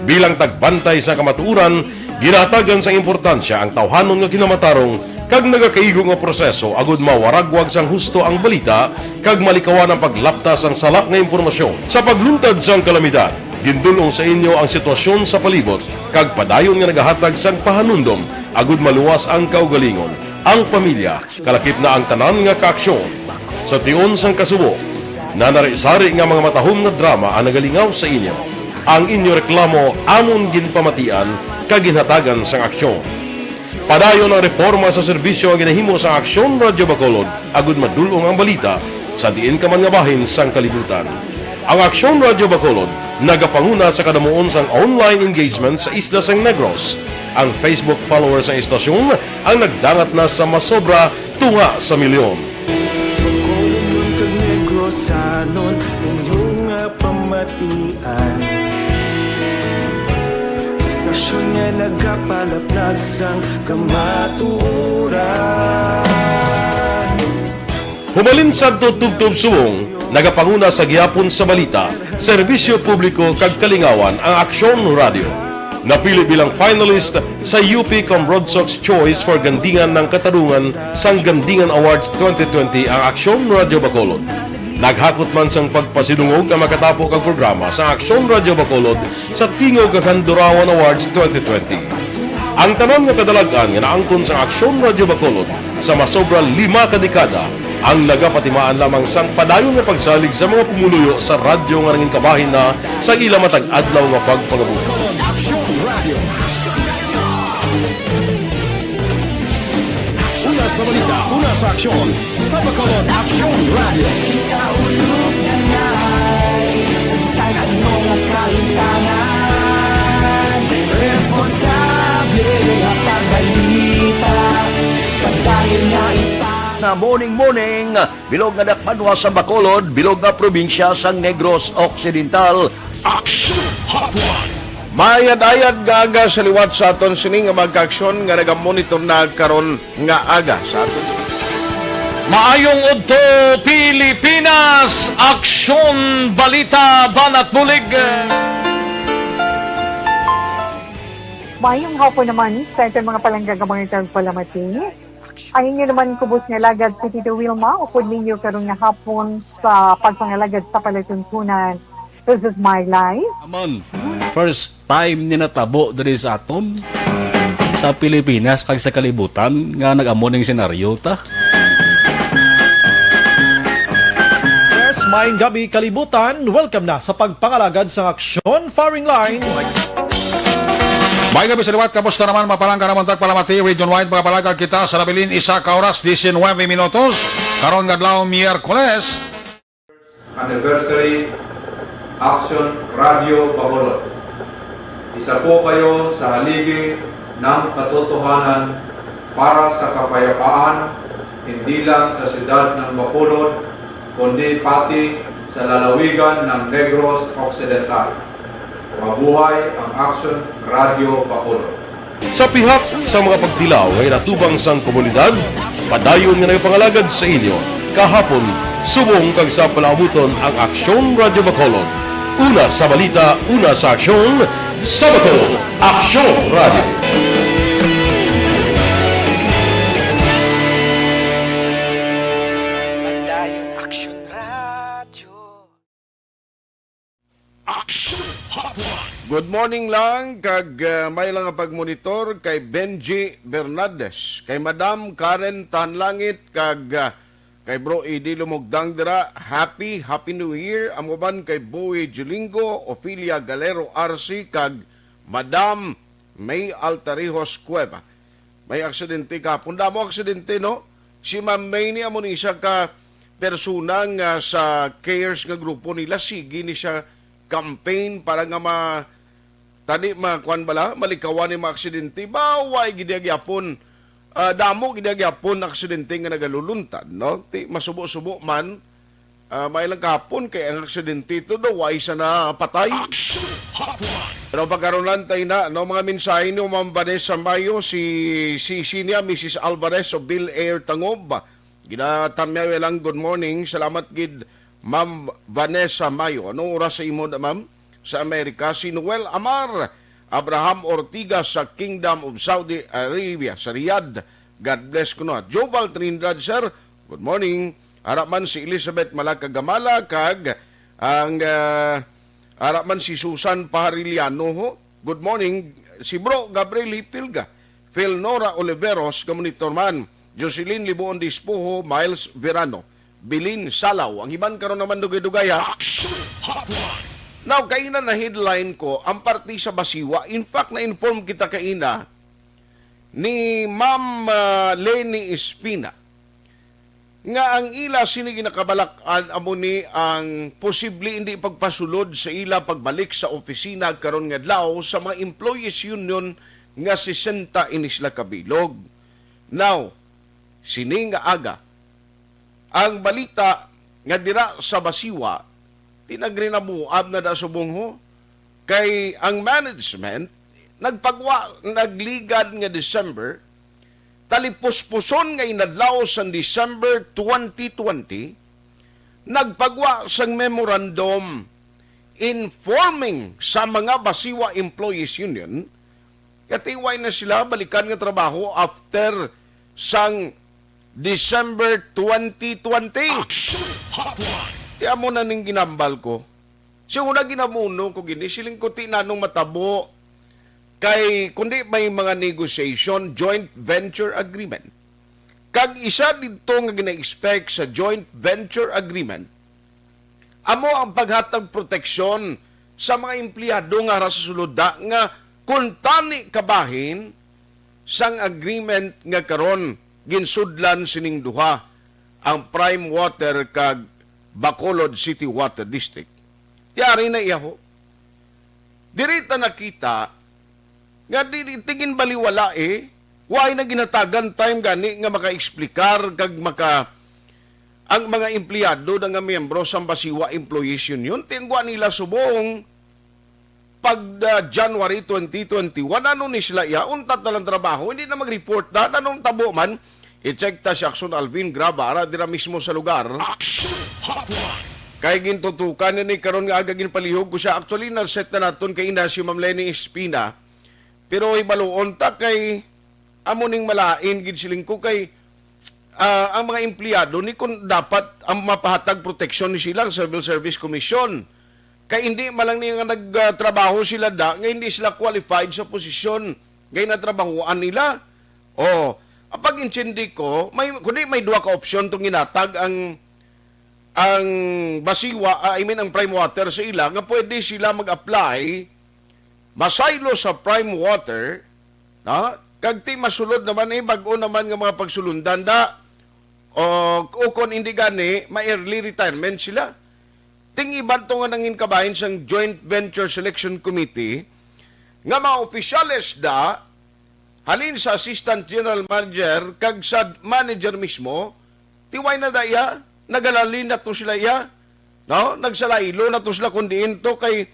Bilang tagbantay sa kamatuoran, ginahatagan sang importansya ang tawhanon nga kinamatarong kag nagakaigo nga proseso agud mawaragwag sang husto ang balita kag malikawan ang paglapta sang sala nga impormasyon. Sa pagluntad sang kalamidad, gindul-ong sa inyo ang sitwasyon sa palibot kag padayon nga nagahatag sang pahanumdom agud maluwas ang kaugalingon, ang pamilya, kalakip na ang tanan nga kaaksyon. Sa tion sang kasubo, nanari-sari nga mga matahom nga drama ang nagalingaw sa inyo. Ang inyo reklamo amon ginpamatian kag ginhatagan sang aksyon. Padayon ang reporma sa serbisyo nga ginahimo sang Aksyon Radyo Bacolod agud madul-ong ang balita sa diin ka man nga bahin sang kalibutan. Ang Aksyon Radyo Bacolod nagapanguna sa kadamuon sang online engagement sa isla sang Negros. Ang Facebook followers sang istasyon ang nagdangat na sa masobra tunga sa milyon. Bacolodnon kag Negrosanon, inyo nga pamatian. Istasyon nga nagapalaplag sang kamatuoran. Hubalin sadto tubtob subong, nagapanguna sa gihapon sa balita, serbisyo publiko kag kalingawan ang Aksyon Radyo. Napili bilang finalist sa U P Cambronsox Choice for Gandingan ng Katarungan sang Gandingan Awards twenty twenty ang Aksyon Radyo Bacolod. Naghakot man sang pagpasidungog ang makatapo kag programa sa Aksyon Radyo Bacolod sa Tingog kag Handurawan Awards twenty twenty. Ang tanan nga kadalag-an nga naangkon sang Aksyon Radyo Bacolod sa masobra lima ka dekada ang nagapatimaan lamang sang padayon nga pagsalig sa mga pumuluyo sa radyo nga nangin kabahin na sa ila matag adlaw nga pagpangabuhi. Aksyon Radio. Una sa balita, una sa aksyon. Sa Bacolod, Aksyon Radio. Kita ulog na ngay, sa bisan ano nga kalimtangan. Responsable nga pagbalita, pagdahil nga ipa- Na morning, morning, bilog nga dakpanwa sa Bacolod, bilog nga probinsya sang Negros Occidental. Aksyon Hotline. Maayad-ayad nga aga sa liwat sa aton sini nga mga kaaksyon nga nagamonitor na karon nga aga sa aton. Maayong udto, Pilipinas! Aksyon, balita, banat bulig. Maayong hapon naman sa aton mga palangga nga mga tagpalamati. Ang inyo naman kubos nga alagad si Tito Wilma, upod ninyo karon nga hapon sa pagpangalagad sa palatuntunan. This is my life. Amon, first time ni natabo diri sa aton, sa Pilipinas kag sa kalibutan nga nag-amo ning senaryo ta. Yes, maayong gabi kalibutan. Welcome na sa pagpangalagad sang aksyon firing line. Maayong gabi sa liwat. Kamusta naman, mapalangga naman tagpalamati, region wide, mga palagad kita sa nabilin isa ka oras, diecinuebe minutos. Karon nga adlaw, Miyerkules. Anniversary Action Radio Bacolod. Isa po kayo sa haligi ng katotohanan para sa kapayapaan, hindi lang sa siyudad ng Bacolod, kundi pati sa lalawigan ng Negros Occidental. Mabuhay ang Action Radio Bacolod. Sa pihak sa mga pagtilaw nga ginatubang sang komunidad, padayon nga nagapangalagad sa inyo kahapon, subong kag sa palaabuton ang Aksyon Radyo Bacolod. Una sa balita, una sa aksyon, sa Bacolod, Aksyon Radyo. Padayon Aksyon Radyo. Action Hotline. Good morning lang, kag, ah, may lang nga pagmonitor kay Benji Bernardes, kay Madam Karen Tanlangit, kag, ah, kay Bro Eddie Lumugdang dira. Happy, Happy New Year. Amo man kay Boy Julingo, Ophelia Galero Arce, kag Madam May Altarejos Cueva. May aksidente kahapon. Damo aksidente, no? Si Ma'am May ni amo ni isa ka persona nga sa cares nga grupo nila, sige ni siya campaign para nga ma tani ma kuan bala, malikawan ni mga aksidente. Baway gid gyapon, ah, damo gid gyapon aksidente nga nagaluluntad, no? Ti masubo-subo man, ah, may lang kahapon kay ang aksidente ito daw, way sa napatay. Action Hotline. Pero pagkaronan tayo na, no, mga mensahe ni Ma'am Vanessa Mayo, si Sisi niya, Missus Alvarez o Bill Air Tangob. Ginatamyaw lang, good morning. Salamat gid, Ma'am Vanessa Mayo. Anong oras sa imo, ma'am? Sa Amerika, si Noel Amar, Abraham Ortiga sa Kingdom of Saudi Arabia, sa Riyadh. God bless kuno. Joval Trinidad, sir. Good morning. Ara man si Elizabeth Malaka Gamala, kag ang, ah, ara man si Susan Pahariliano, ho. Good morning. Si Bro Gabriel Hipilga, Phil Nora Oliveros, ka monitor man. Jocelyn Libuon Dispuho, Miles Verano, Bilin Salaw. Ang iban karon naman dugay-dugay, ha? Action Hotline. Now, kaina na headline ko, ang parte sa Basiwa. In fact, na-inform kita kaina ni Ma'am, ah, Leni Espina nga ang ila sini ginakabalak-an amo ni ang posible hindi pagpasulod sa ila pagbalik sa opisina karon nga adlaw sa mga employees union nga sesenta ini sila kabilog. Now, sini nga aga, ang balita nga dira sa Basiwa, tinagrinabuab na da subong ho, kay ang management nagpagwa, nagligad nga December, talipuspuson nga inadlaw sang December twenty twenty, nagpagwa sang memorandum informing sa mga Basiwa Employees Union, katiway na sila balikan nga trabaho after sang December twenty twenty. Action Hotline. Ti amo na ning ginambal ko. Sa una, ginamuno ko gini, siling ko, ti nanong matabo kay kundi may mga negotiation, joint venture agreement. Kag isa didto nga gina-expect sa joint venture agreement, amo ang paghatag proteksyon sa mga empleyado nga ara sa sulod da nga kuntani kabahin sang agreement nga karon ginsudlan sining duha, ang Prime Water kag Bacolod City Water District. Ti ari na iya ho. Diri ta nakita nga di, di tingin baliwala, eh. Why na ginatagan time gani nga maka-explicar kag maka ang mga empleyado na nga miyembro sa Basiwa Employees Union, tingwa nila subong pag, ah, January twenty twenty-one, ano ni sila iya? Untat na lang trabaho, hindi na mag-report na. Anong tabo man? I-check ta si Action Alvin Graba, ara dira mismo sa lugar. Action Hotline. Kay gintutukan na ni karon nga aga, ginpalihog ko siya. Actually, na-set na naton kay ina si Ma'am Leni Espina. Pero hibaluon ta kay amo ning malain gid siling ko kay, ah, ang mga empleyado ni kun dapat ang mapahatag proteksyon ni sila ang Civil Service Commission. Kay hindi man lang niya nga nagtrabaho sila da, nga hindi sila qualified sa posisyon nga ginatrabahoan nila. Oh, ang pag-intindi ko, may, kundi may duha ka opsyon tong ginatag ang, ang Basiwa, ah, I mean, ang Prime Water sa ila, nga pwede sila mag-apply, masaylo sa Prime Water, no? Kag ti masulod naman, eh, bag-o naman nga mga pagsulundan da, o, o kon hindi gani, ma-early retirement sila. Ting iban to nga nangin kabahin sang Joint Venture Selection Committee, nga mga opisyales da, halin sa Assistant General Manager kag sa manager mismo, tiway na da iya, nagalalin na to sila iya, no? Nagsalaylo na to sila kung diin to kay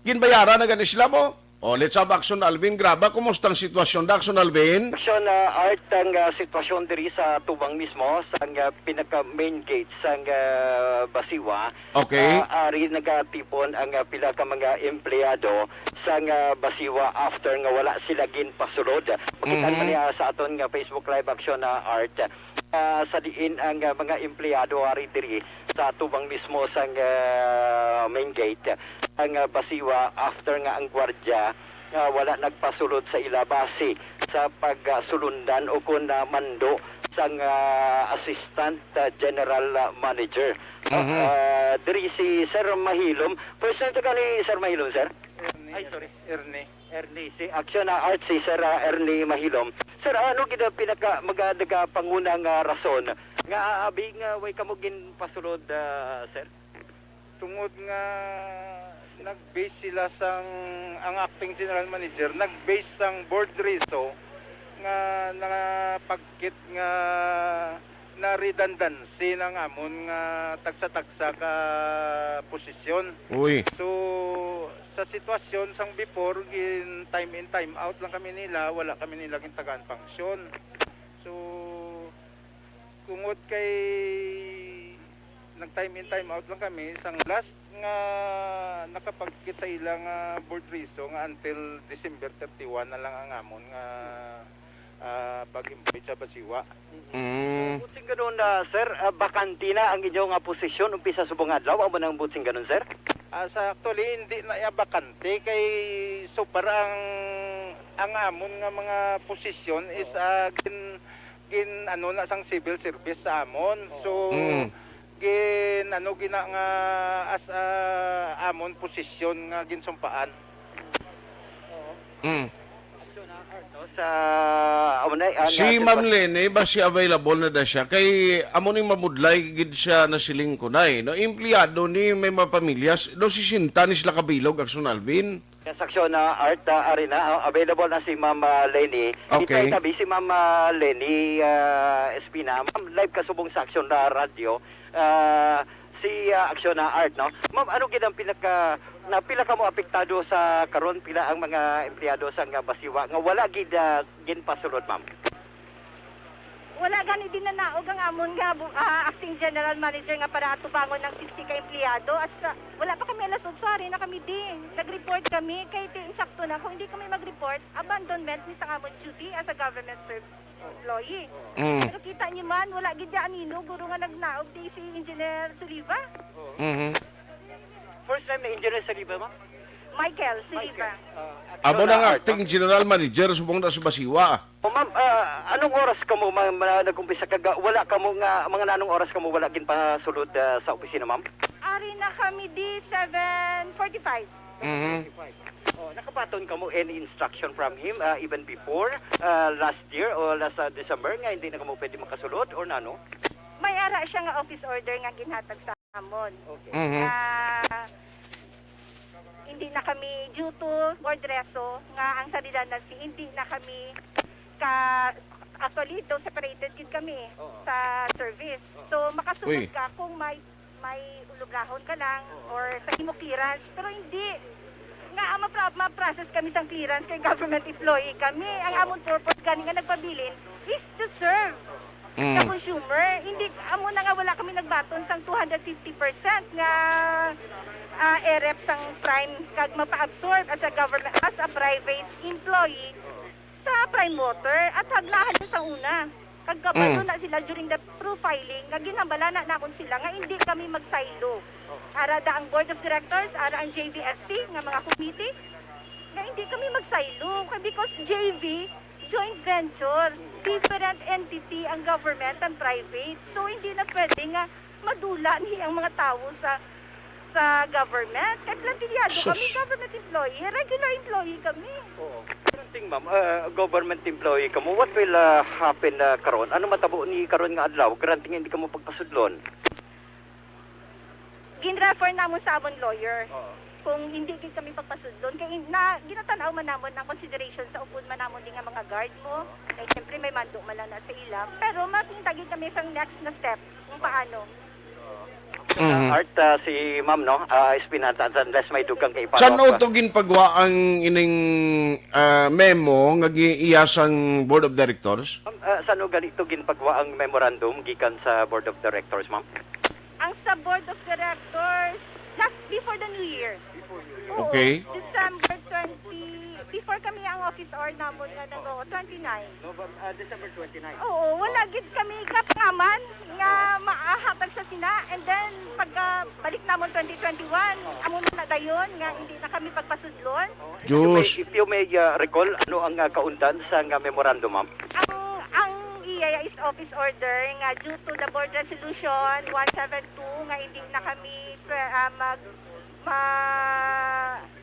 ginbayaran na gani sila mo. O, let's have Action Alvin Graba. Kumusta ang sitwasyon da, Action Alvin? Action, ah, Art, ang, ah, sitwasyon diri sa tubang mismo, sa, ah, pinaka main gate sa, ah, Basiwa. Okay. Ah, ari nagatipon ang, ah, pila ka mga empleyado sa, ah, Basiwa after nga wala sila ginpasulod. Makita Mhm. man niya sa aton nga Facebook Live, Action, ah, Art. ah, sa diin ang, ah, mga empleyado ari diri sa tubang mismo sang, ah, main gate ang, ah, Basiwa, after nga ang gwardya, ah, wala nagpasulod sa ila base sa pagsulundan o kon, ah, mando sang, ah, Assistant, ah, General, ah, Manager. Mhm. Ah, diri si Sir Mahilom. First time to ka ni Sir Mahilom, sir? Ernie, Ay, sorry. Ernie. Ernie, si Action na Art, si Sir, ah, Ernie Mahilom. Sir, ano gid ang pinaka, mga nagapangunang, ah, rason nga, ah, abi nga way kamo ginpasulod, ah, sir? Tungod nga nag-base sila sang, ang acting general manager, nag-base sang board reso nga nakapagkit nga na redundancy na nga amon nga tagsa-tagsa ka posisyon. Uy. So, sa sitwasyon sang before, gin time in time out lang kami nila, wala kami nila gintagaan function. So, tungod kay nag time in time out lang kami, sang last nga nakapagkit sa ila nga board reso nga until December thirty-one na lang ang amon nga, ah, pag-employ sa Basiwa. Mm. Buot silingon, ah, sir, ah, bakante na ang inyo nga posisyon umpisa subong adlaw, amo nang buot silingon, sir? Ah, sa actually, hindi na iya bakante kay so far ang, ang amon nga mga posisyon is, ah, gin, gin, ano na sang civil service sa amon. So, Mm. gin, ano, gina nga as, ah, amon posisyon nga ginsumpaan. Mm. No, sa, amo na, ah, Si nga, Ma'am Lenny, ba siya available na da siya? Kay amo ni mabudlay gid siya na siling ko na eh. No, empleyado ni may mga pamilya, s-, no, sisenta ni sila kabilog, Action Alvin. Yes, Action, ah, Art, ah, Arena, ah, available na si Ma'am, ah, Lenny. Okay. Itay tabi si Ma'am, ah, Lenny, ah, Espina. Ma'am, live ka subong sa Action na radyo. Ah, si, ah, Action na Art, no? Ma'am, ano gid ang pinaka, na pila ka mo apektado sa karon? Pila ang mga empleyado sa nga Basiwa nga wala gid, ah, ginpasulod, ma'am? Wala gani din nanaog ang amon nga bu-, ah, acting general manager nga para atubangon ang fifty ka empleyado. At sa, wala pa kami alas otso, ari na kami di. Nag-report kami kay ti insakto na kung hindi kami mag-report, abandonment ni sa amon duty as a government serv-, employee. Mm. Pero kita niyo man, wala gid ya anino, guro nga nagnaog di si Engineer Suliva. Mhm. First time na Engineer Suliva, ma'am? Michael Suliva. Michael. Ah, Amo na nga, acting general manager, subong na sa Basiwa. O, ma'am, ah, anong oras kamo, ma'am, ah, nag-umpisa kag, ah, wala kamo nga, mga nanong oras kamo wala ginpasulod, ah, sa opisina, ma'am? Ari na kami di seven forty-five. Mhm. Oh, nakabaton kamo any instruction from him, ah, even before, ah, last year o last, ah, December nga hindi na kamo pwede makasulod or nano? May ara siya nga office order nga ginhatag sa amon. Okay. Mhm. Nga hindi na kami due to board reso nga ang sa redundancy, hindi na kami ka, actually, daw separated gid kami Oo. sa service. Oo. So, makasulod Uy. ka kung may, may ulubrahon ka lang Oo. or sa imo clearance. Pero hindi nga, ah, mapra-, ma-process kami sang clearance kay government employee kami. Ang Oo. amon purpose gani nga nagpabilin is to serve Mm. sa consumer. Hindi, amo na nga wala kami nagbaton sang two hundred fifty percent nga, ah, E R E P sang prime kag mapa-absorb as a government, as a private employee sa Prime Water at hagnahan sa una. Kag kabalo Mm. na sila during the profiling nga ginhambala na namon sila nga hindi kami magsaylo. Ara da ang board of directors, ara ang J V S T nga mga committee, nga hindi kami magsaylo. Kay because J V, joint venture, different entity ang government and private. So, hindi na pwede nga madula ni ang mga tawo sa, sa government. Kay plantilyado Sus. kami, government employee, regular employee kami. Oo. Granting, ma'am, uh, government employee kamo, what will, uh, happen, uh, karon? Ano matabo ni karon nga adlaw? Granting hindi kamo pagpasudlon? Gin-refer namon sa amon lawyer. Oo. Kung hindi gid kami pagpasudlon, kay in-, na, ginatan-aw man namon ang consideration sa upod man namon di nga mga guard mo. Kay siyempre may mando man lang na sa ila. Pero makita gid kami sa next na step kung paano. Mhm. Art, ah, si ma'am, no? Ah, Espinata, unless may dugang kay San follow-up. Uto ginpagwa ang ining, ah, memo nga gi-, iya sang Board of Directors? Ma'am, ah, san-o gani to ginpagwa ang memorandum gikan sa Board of Directors, ma'am? Ang sa Board of Directors, last Before the New Year. Oo, Okay. December twenty, before kami ang office hour namon nga nag-, oo, twenty-nine. No, but, ah, December twenty-nine. Oo, wala gid kami kapangaman nga maahatag sa sina. And then, pagka balik namon twenty twenty-one, amo na na dayon nga hindi na kami pagpasudlon. Diyos. If you may, if you may, ah, recall, ano ang, ah, kaundan sa nga memorandum, ma'am? Ang ang iya is office order nga due to the board resolution one seven two nga hindi na kami pre- ah, mag ma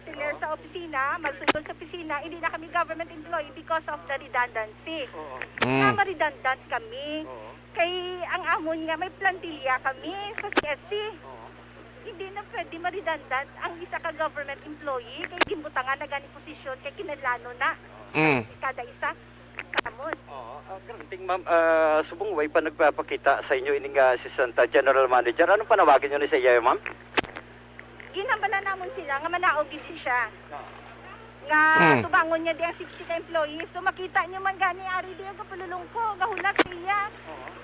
tener sa opisina, magsugod sa opisina, hindi na kami government employee because of the redundancy. Oo. Nga Mm. ma-redundant kami. Oo. Kay ang amon nga may plantilla kami sa C S C. Oo. Hindi na pwede ma-redundant ang isa ka government employee kay ginbutangan na gani posisyon kay kinahanglan na Mm. kada isa sa amon. Oo. Ah, granting, ma'am, ah, subong way pa nagpapakita sa inyo ini nga assistant, ah, general manager. Anong panawagan niyo ni sa iya, ma'am? Ginhambala namon sila nga manaog gid siya. Nga Mm. tubangon niya di ang sixty ka employees. So makita niyo man gani ari di ang kapululong ko, gahulat siya.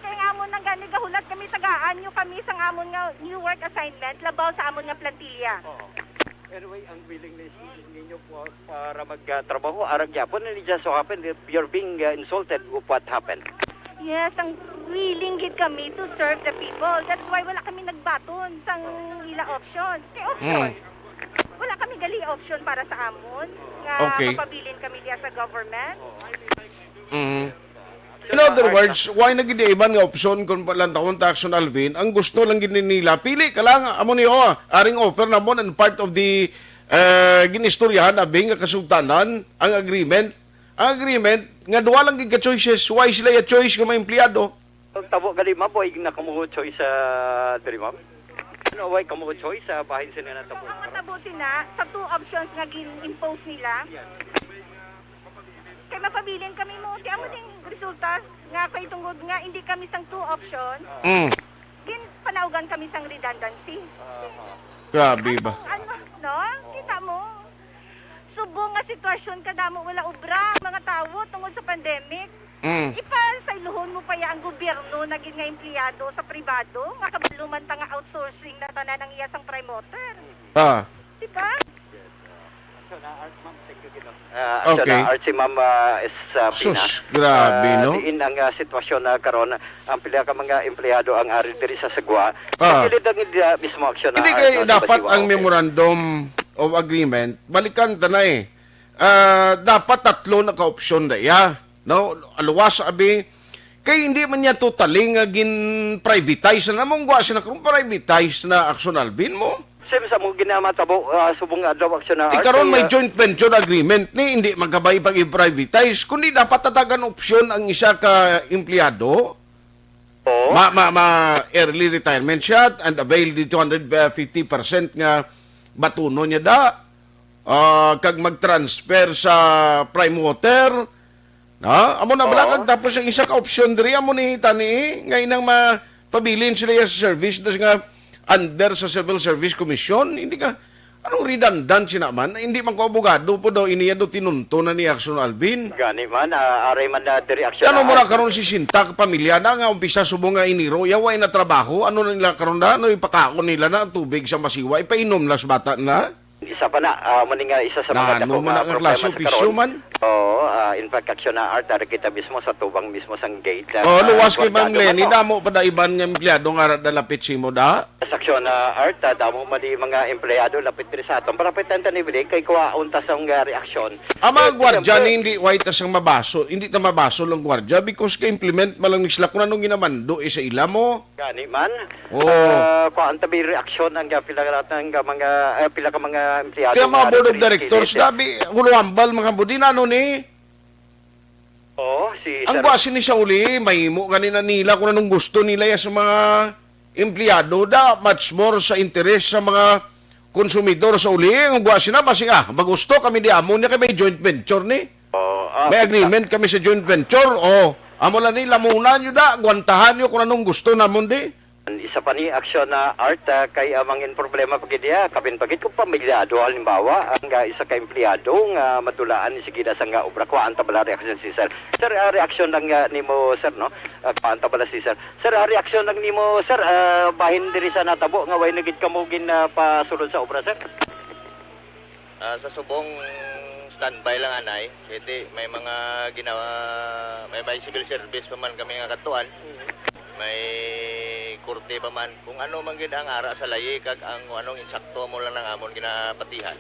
Kaya nga amon nang gani gahulat kami, tagaan niyo kami sang amon nga new work assignment labaw sa amon nga plantilla. Oo. Anyway, ang willingness ninyo po para magtrabaho, ara gyapon, and it just so happened that you're being, uh, insulted of what happened. Yes, ang willing gid kami to serve the people. That's why wala kami nagbaton sang ila option. Kay option. Mm. Wala kami gali option para sa amon nga Okay. mapabilin kami diya sa government. Mm. In other words, why na gid iban nga option kung palantawon ta, Action Alvin? Ang gusto lang gid nila, pili ka lang, amo ni, oh, aring offer namon and part of the, eh, ginistoryahan abi nga kasugtanan, ang agreement. Ang agreement nga duha lang gid ka choices, why sila ya choice nga mga empleyado? Ang tabo gali, ma'am, way na kamo choice sa diri, ma'am? Ano, way kamo choice sa bahin sila na tabo? Ang matabo sina sa two options nga gin-impose nila. Kay mapabilin kami mo, kay amo ding resulta nga kay tungod nga hindi kami sang two option, Mm. gin panaugan kami sang redundancy. Grabe ba? Ang ano, no? Kita mo? Subong nga sitwasyon, kadamo wala obra mga tawo tungod sa pandemic. Mm. Ipasayluhon mo pa ya ang gobyerno na gid nga empleyado sa pribado nga kabalo man ta nga outsourcing na tanan ang iya sang Primoter. Ah. Di ba? Uh, Okay. Art, si Ma'am, uh, Espina. Sus, grabe, Uh, no? Diin ang, uh, sitwasyon na karon, ang pila ka mga empleyado ang ari diri sa Sagwa. Ah. Kilid ang, uh, mismo aksyon na Hindi Art, kay no, dapat Sagwa. Ang Okay. memorandum of agreement, balikan ta na eh. Ah, dapat tatlo na ka opsyon na iya. No? Aluwas, abi. Kay hindi man niya totally nga gin-privatize na namong gwa sila kung privatize na Action Alvin mo. Sim, sa mong ginamatabo, uh, subong adlaw aksyon na Di Art, karon may uh, joint venture agreement ni, hindi magkabay pag-i-privatize, kundi dapat tatagan opsyon ang isa ka empleyado. Oo. Ma, ma, ma early retirement siya and avail di two hundred fifty percent nga batunon niya da. Ah, kag mag-transfer sa Prime Water. Ha? Amo na bala Oo. Kag tapos ang isa ka opsyon diri amo ni tani nga inang mapabilin sila sa service na nga under sa Civil Service Commission. Hindi ka, anong redundant siya naman? Hindi man ko abogado po daw iniya do tinunto na ni Action Alvin. Gani man, ah, aray man na diri aksyon Kaya ano na mo na Art. Karon sixty ka pamilya na nga umpisa subong nga iniro, ya way na trabaho, ano na nila karon na, ano ipakaon nila na ang tubig sa masiwa, ipainom na sa bata na? Isa pa na, ah, mo ni nga isa sa mga Na, ano dako man nga ang problema klase sa opisyo karon. Man? Oo, ah, in fact, aksyon na Art, ari kita mismo sa tubang mismo sang gate. Ah, Oh, luwas kay kwartado Ma'am Lenny, man to. Damo pa da iban nga empleyado nga ara dalapit simo da. Sa aksyon na Art, ah, damo man di mga empleyado lapit diri sa aton. Para pwede ta ni bili kay kuha unta sa nga reaksyon. Ang mga Eh, gwardiya siyempre, ni hindi way ta sang mabaso, hindi ta mabaso lang gwardiya because ka-implement man lang ni sila kung anong ginamando eh, sa ila mo. Gani man. Oo. Ah, kuha ang tabi reaksyon ang, ah, pila ka mga, eh, pila ka mga empleyado Kaya mga nga board of diri directors, kilid. dabi, huluhambal mga budi na ano ni. Oo, si Ang Sir gwasi ni sa uli, mahimo gani na nila kung anong gusto nila ya sa mga empleyado da, much more sa interes sa mga konsumidor sa uli. Ang gwasi na, basi ah, magusto kami di amo niya kay may joint venture ni. Oo, ah, May agreement kami sa joint venture. O, amo lang ni, lamunan nyo da, gwantahan nyo kung anong gusto namon di. Isa pa ni aksyon na art, ah, kay amang in problema pa gid iya, kapin pa gid kung pamilyado, halimbawa, ang, ah, isa ka empleyado nga madulaan ni sige na sa nga obra. Kuhaan ta bala reaksyon si sir. Sir, ah, reaksyon lang, ah, nimo, sir, no? Ah, kuhaan ta bala si sir. Sir, ah, reaksyon lang nimo, sir, ah, bahin diri sa natabo nga way na gid kamo gin, ah, pasulod sa obra, sir? Ah, sa subong, standby lang anay. Kay di, may mga ginawa, may, may civil service pa man kami nga katuan. May korte pa man. Kung ano man gid ang ara sa layi, kag ang kung anong insakto mo lang ang amon ginapatihan.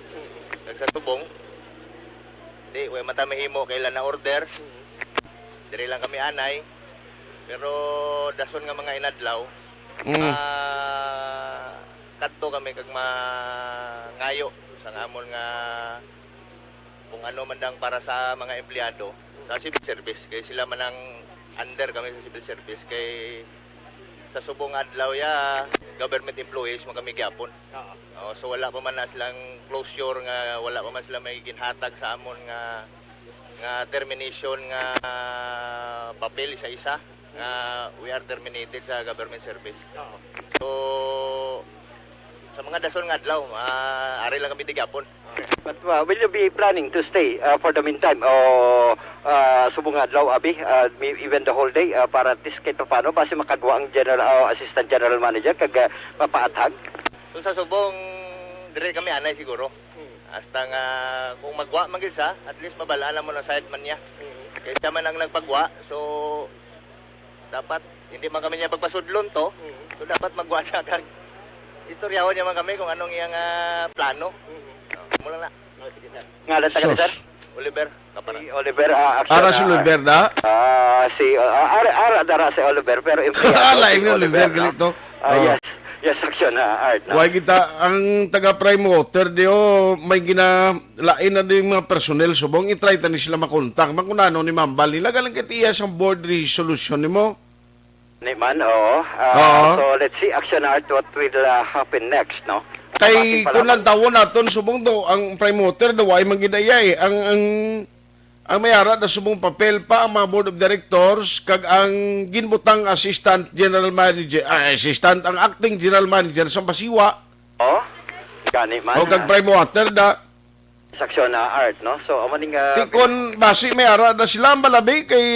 Kag sa subong, di, way mata mahimo kay ila na order. Diri lang kami anay. Pero dason nga mga inadlaw, Mm. ah, kadto kami kag mangayo sa amon nga kung ano man dang para sa mga empleyado sa civil service. Kay sila man ang under kami sa civil service. Kay sa subong adlaw ya, government employees man kami gyapon. Oo. Oh, so wala pa man na silang closure nga, wala pa man sila may ginhatag sa amon nga, nga termination nga papel isa-isa nga we are terminated sa government service. Oo. So, sa mga dason nga adlaw, ah, ari lang kami di gyapon. But, uh, will you be planning to stay, uh, for the meantime? O, uh, subong nga adlaw, abi, uh, may- even the whole day, uh, para at least kahit paano, basi makagwa ang general, uh, assistant general manager, kag, uh, mapaathag? So, sa subong, dire kami anay siguro. Hmm. Hasta nga, kung magwa man gid sa, at least mabal-an na mo na side man niya. Hmm. Kay siya man ang nagpagwa, so, dapat, hindi man kami niya pagpasudlon to. Hmm. So, dapat magwa siya kag istoryahon niya man kami kung anong iyang, ah, plano. Hmm. Mula na. Oh, sige, sir. Ngalan ta ka, Sus. Sir? Oliver Capara. Si Oliver, ah, actually, Ara si ah, Oliver na? Ah, si, ah, ara, ara, dara si Oliver, pero empleyado Ala, si imi Oliver Oliver, no? Gali to. Ah, Oh. Yes. Yes, action, ah, Art, no? Why kita, ang taga Prime Water, di, oh, may gina-, lain na di mga personnel, subong, i-try ta ni sila makontak. Makunano ni Mambal nila, galing kit iya sang board resolution nimo. Ni man, oo. Ah, Oo. So, let's see, action, Art, what will, ah, happen next, no? Kay Basi pa kung lang lang tawon naton, subong do, ang Prime Water, do, ay manggidayay. Ang, ang, ang may ara na subong papel pa, ang mga board of directors, kag ang ginbutang assistant general manager, ah, assistant, ang acting general manager sa Basiwa. Oh, gani man, O kag ah. Prime Water, da. Sa aksyon na Art, no? So, amo ning, ah, Ti kon basi may ara na sila, malabi kay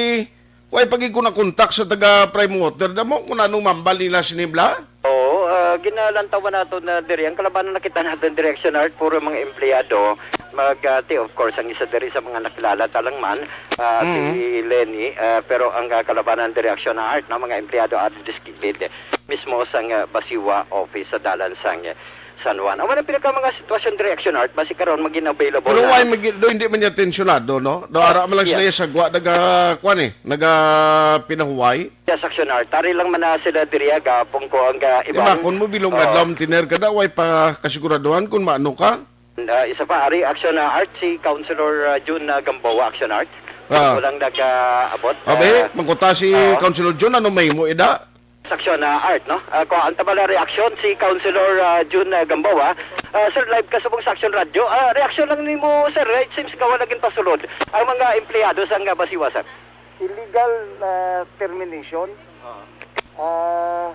way pa gid ko nakontak sa taga Prime Water. Damo kung anong Mambal nila sinibla. Oo, ah, ginalantawan nato na diri. Ang kalabanan nakita natin diri, aksyon Art, puro mga empleyado. Mag, ah, ti, of course, ang isa diri sa mga nakilala ta lang man, ah, si Mhm. Lenny, ah, pero ang, ah, kalabanan diri, aksyon na Art, no, mga empleyado at diskibid mismo sang, ah, Basiwa office sa dalan sang, ah, San Juan. Amo na pila ka mga sitwasyon diri, aksyon Art, basi karon maging available Pero na. Why magi-, do, hindi man niya tensyonado, no? Do, ara man lang Yes. sila sa gwa, naga, kwan eh, naga pinahuway. Yes, aksyon Art. Tari lang man na sila diri, ah, gapong ko ang, ah, Di iban. Ba, kung mo bilog Oh. Adlaw, tiner ka da, way pa kasiguraduhan kung maano ka? Ah, isa pa, ari, aksyon na Art, si Councilor, ah, Jun, ah, Gamboa, aksyon Art. Ah. Walang nag-aabot, Abi, ah, mangkuta si oo. Councilor Jun, ano may mo ida? Sa aksyon na Art, no? Ah, kuha ang tabala reaksyon si Councilor, ah, Jun, ah, Gamboa. Ah, sir, live ka subong sa Aksyon Radyo. Ah, reaksyon lang nimo, sir. It seems ka wala gid pasulod ang mga empleyado sa nga Basiwa, sir. Illegal, ah, termination. Oo. Ah,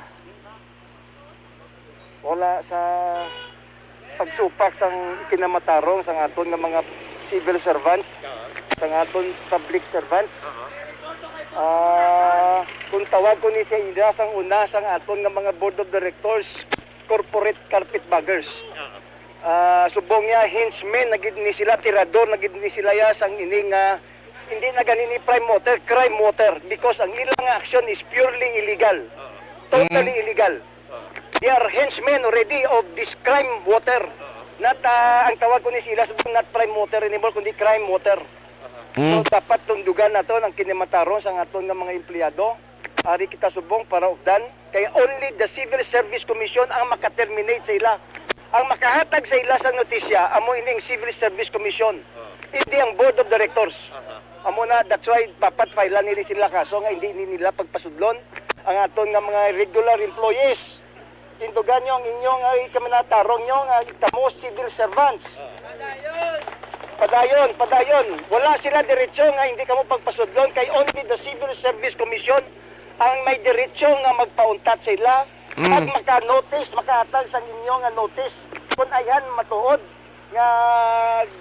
wala sa pagsupak sang kinamatarong sang aton nga mga civil servants, Oo. sang aton public servants. Oo. Ah, kung tawag ko ni siya ina sang una sang aton nga mga board of directors, corporate carpetbaggers. Oo. Ah, subong niya, henchmen na gid ni sila, tirador na gid ni sila ya sang ini nga hindi na gani ni Prime Water, crime water, because ang ilang action is purely illegal. Oo. Totally Mm. illegal. They are henchmen already of this crime water. Not, ah, ang tawag ko ni sila subong not prime water anymore, kundi crime water. So, Mm. dapat tundugan naton ang kinamatarong sang aton nga mga empleyado. Ari kita subong para updan. Kay only the Civil Service Commission ang maka-terminate sa ila. Ang makahatag sa ila sa notisya, amo ining Civil Service Commission. Hindi ang Board of Directors. Amo na, that's why dapat file nila sila kaso nga hindi ni nila pagpasudlon ang aton nga mga regular employees. Tindugan nyo ang inyong, ah, ikamatarong nyo nga kamo civil servants. Padayon, padayon. Wala sila diretsyo nga hindi kamo pagpasudlon kay only the Civil Service Commission ang may diretsyo nga magpauntat sa ila At Mm. maka-notice, makahatag sang inyo nga notice kung ayhan matuod nga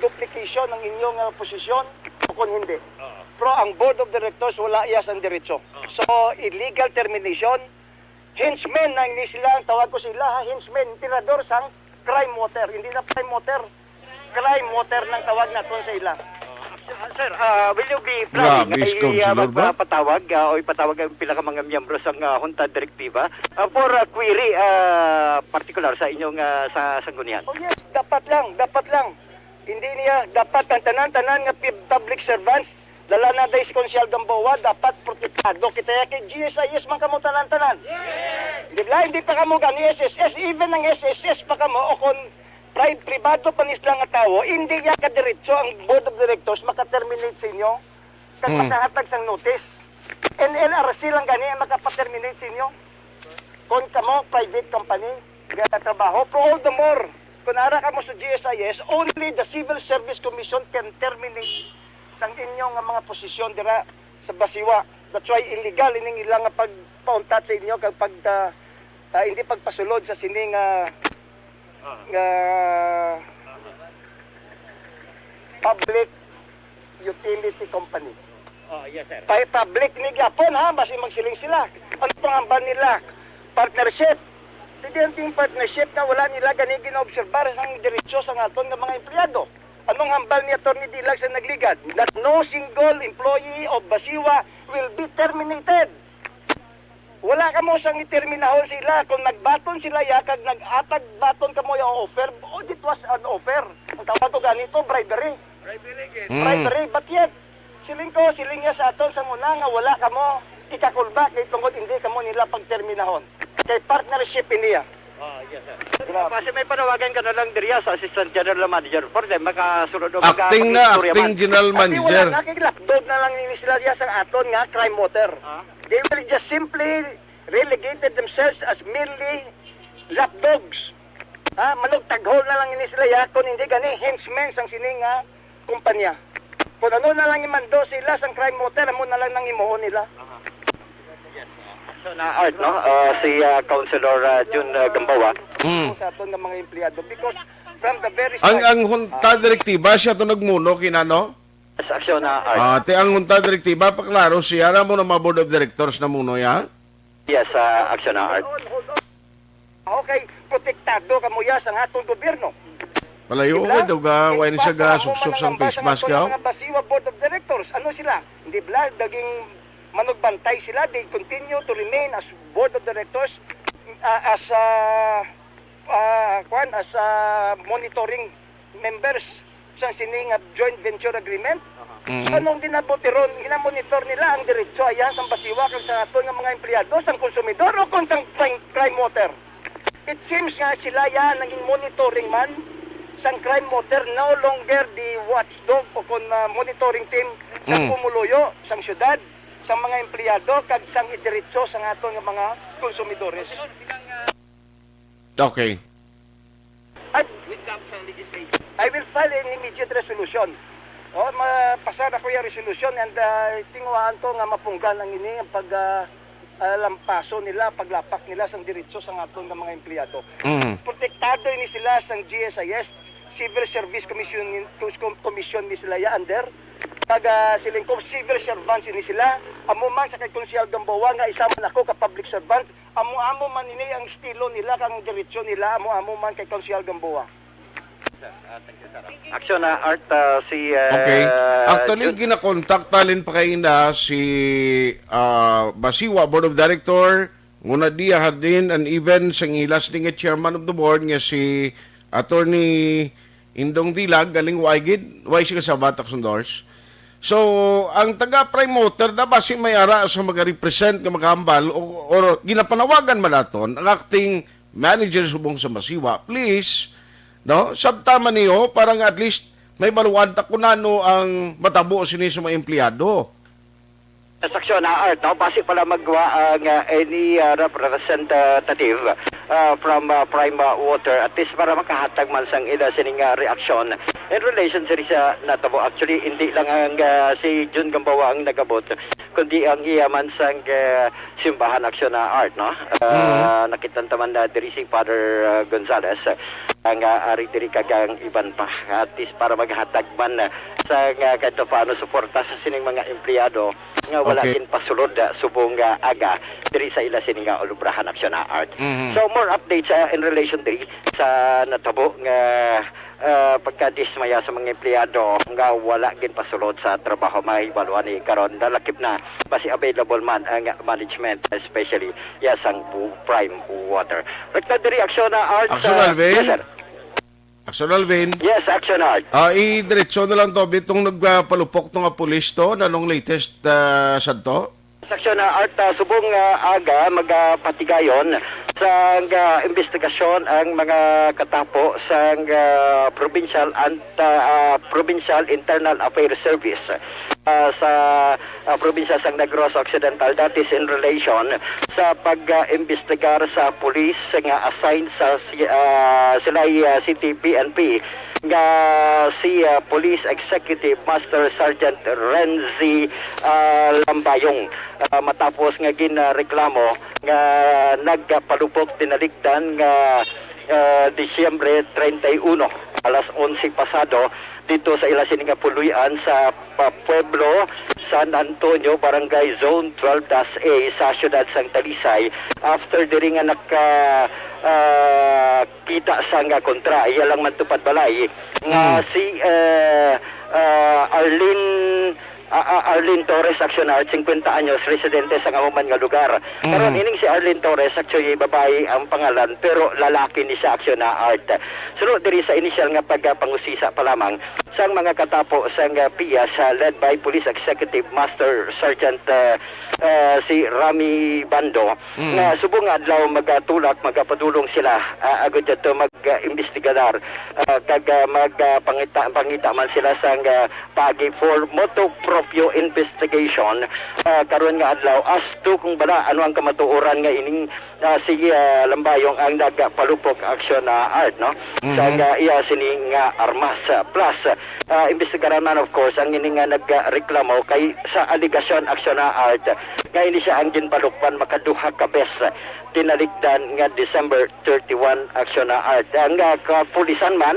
duplication ang inyo nga posisyon o kung hindi. Oo. Pero ang Board of Directors wala iya sang diretso. Oo. So, illegal termination, henchmen na ini sila, ang tawag ko sila, ha, henchmen, tirador sang crime water. Hindi na crime water, crime water nang tawag naton sa ila. Sir, ah, will you be planning Grabe, si Councilor ba? magpatawag, ah, o ipatawag ang pila ka mga miyembro sang, ah, Junta Direktiba, ah, for, ah, query, ah, particular sa inyong, ah, sa sanggunian? Oh yes, dapat lang, dapat lang. Hindi niya, dapat ang tanan-tanan nga pib-, public servants, lala na day si Konsehal Gamboa, dapat protektado kita ya kay G S I S man kamo tanan-tanan. Di ba? Hindi pa kamo gani S S S, even ang S S S pa kamo, o kon pri-, pribado pa ni sila nga tawo, hindi ya kadiretso ang Board of Directors maka-terminate sa inyo kag Hmm. makahatag sang notice. N L R C lang gani ang makapaterminate sa inyo kon kamo private company nga trabaho. Pero all the more, kung ara kamo sa G S I S, only the Civil Service Commission can terminate sang inyo nga mga posisyon dira sa Basiwa. That's why illegal ining ilang nga pagpauntat sa inyo kag pag, ah, ah, hindi pagpasulod sa sini nga, Ah. nga public utility company. Oh, yes, sir. Pa-, public ni gyapon, ha, basi magsiling sila. Ano pang hambal nila? Partnership. Sige, ang ting partnership nga wala nila gani ginaobserbar sang diretso sang aton nga mga empleyado. Anong hambal ni Attorney Dilag sa nagligad? That no single employee of Basiwa will be terminated. Wala kamo sang iterminahon sila. Kung nagbaton sila ya, kag nag-atag baton kamo ya offer, oh, it was an offer. Ang tawag ko ganito, bribery. Bribery, gid. Mm. Bribery, but yet, siling ko, siling niya sa aton sa muna nga wala kamo ikakulba kay tungod hindi kamo nila pagterminahon. Kay partnership ini ya. Ah, yes, sir. Grabe. Basi may panawagan ka na lang diriya sa Assistant General Manager for them, makasulod o Acting na, maka-istorya acting man. General Kasi wala Manager. na, kay lapdog na lang ini sila diya sa aton nga crime water. Ah. They will just simply relegated themselves as merely lapdogs. Ha? Manugtaghol na lang ini sila ya, kung hindi gani, henchmen sang sini nga kumpanya. Kung ano na lang imando sila sang crime water, amo na lang nang himuon nila. Aha. Yes, ah, action na art, no? Ah, si, ah, Councilor, ah, Jun, ah, Gambawa. Mm. Sa aton nga mga empleyado, because from the very Ang, start, ang Junta ah, Direktiba, siya to nagmuno, kinano? Yes, action na art. Ah, ti ang Junta Direktiba, paklaro siya, ra mo na mga board of directors na muno, ya? Yes, ah, action na art. Hold on, hold on. Okay, protektado kamo ya sang atong gobyerno. Palayo Di ba? ko, daw ga, In why ni siya fact, ga amo suksok man sang ang face ambas ang mask, aton yaw? mga Basiwa Board of Directors. Ano sila? Di ba, daging manugbantay sila, they continue to remain as Board of Directors, ah, as, ah, ah, kwan, as, ah, monitoring members sang sini nga joint venture agreement. Aha. Mhm. So, nung dinabot ron, ginamonitor nila ang diretso ayan sang Basiwa kag sa aton nga mga empleyado, sang konsumidor o kon sang crime, crime water. It seems nga sila ya naging monitoring man sang crime water, no longer the watchdog o kon, ah, monitoring team sa Mm. pumuluyo sang syudad, sang mga empleyado kag sang idiretso sang aton nga mga konsumidores. Okay. I, I will file an immediate resolution. O, mapasar ako yung resolution and, ah, tinguhaan to nga mapunggan ang ini ang pag, ah, ah, lampaso nila, paglapak nila sang diretso sang aton nga mga empleyado. Mm. Protektado ini sila sang G S I S, Civil Service Commission, Commission ni sila ya under. Pag, ah, siling ko, civil servants ini sila. Amo man sa kay Konsehal Gamboa nga isa man ako ka public servant, amo-amo man ini ang estilo nila, kang diretsyo nila, amo-amo man kay Konsehal Gamboa. Action na art, ah, si, ah, Okay. Actually, Jun- ginakontak talin pa kaina si, ah, Basiwa, Board of Director, nguna diya hadin, and even sang ila sini nga Chairman of the Board nga si Attorney Indong Dilag, galing wa gid, wa siya sa Batak Sundors. So, ang taga Prime Water na basi may ara sa magarepresent nga magahambal o, or ginapanawagan man naton ang acting manager subong sa Masiwa, please, no? Sabta man niyo para nga at least may baluan ta kung ano ang matabo sini sa mga empleyado. Sa aksyon na, Art, no? Basi pala magwa ang, ah, any, ah, representative, ah, from, ah, Prime, ah, Water, at least para makahatag man sang ila sining, ah, reaksyon in relation diri sa natabo. Actually, hindi lang ang, ah, si Jun Gambawa ang nagabot, kundi ang iya man sang, ah, simbahan aksyon na, Art, no? Ah, nakita taman na diri si Father, ah, Gonzales, ah, ang, ah, ari diri kag ang iban pa. At least para maghatag man, ah, sa, ah, kahit paano suporta sa sining mga empleyado nga wala Okay. ginpasulod, ah, subong, ah, aga diri sa ila sini nga ulubrahan aksyon na, Art. Mhm. So, more updates, ah, in relation diri sa natabo nga, ah, pagkadismaya sa mga empleyado nga wala ginpasulod sa trabaho, mahibalo ani karon nalakip na basi available man ang management, especially ya sang Bu-, Prime Water. Rekta diri aksyon na, Art. Aksyon, ah, Alvin? Yes, sir. Aksyon, Alvin. Yes, action, Art. Ah, i-diretso na lang to, bitong nagpalupok to nga pulis to, nanong latest, ah, sadto? Sa aksyon na, Art, ah, subong, ah, aga, magapatigayon sa, ah, investigasyon ang mga katapo sa, ah, provincial and, ah, ah, provincial internal affairs service, ah, sa, ah, probinsya sang Negros Occidental, that is in relation sa pag-imbestigar sa pulis nga assigned sa si-, ah, Silay, ah, City P N P nga si, ah, Police Executive Master Sergeant Renzi, ah, Lambayong, ah, matapos nga ginreklamo nga nagpalupok tinalikdan nga, ah, Disyembre treinta y uno, alas onse pasado, dito sa ila sini nga puloy-an sa pa-, Pueblo San Antonio, Barangay Zone twelve dash A sa siyudad sang Talisay, after diri nga naka, ah, kita sa nga kontra, iya lang man tupad balay nga Mm. si, eh, ah, Arlene, ah, ah, Arlene Torres Accionar, singkwenta anyos, residente sa amo man nga lugar. Karon, Mm. ining si Arlene Torres, actually, babayi ang pangalan, pero lalaki ni siya, Accionar. Suno diri sa inisyal nga pagpangusisa pa lamang sang mga katapo sang, ah, piyas, ah, led by Police Executive Master Sergeant, ah, ah, si Rami Bando, Mm. nga subong nga adlaw magatulak, magapadulong sila, ah, agud didto mag, ah, imbestigar, ah, kag, ah, mag, ah, pangita, pangita man sila sang, ah, paagi for motu proprio investigation. Ah, karon nga adlaw, as to kung bala ano ang kamatuoran nga ining, ah, si, ah, Lambayong ang nagpalupok aksyon na, Art, no? Mhm. Sa, ah, iya sini nga armas, ah, plus, ah, imbestigaran man, of course, ang ini nga nagreklamo kay sa alegasyon aksyon na, Art, nga ini siya ang ginbalukban makaduha ka bes tinalikdan nga December thirty-one aksyon na, Art. Ang, ah, kapulisan man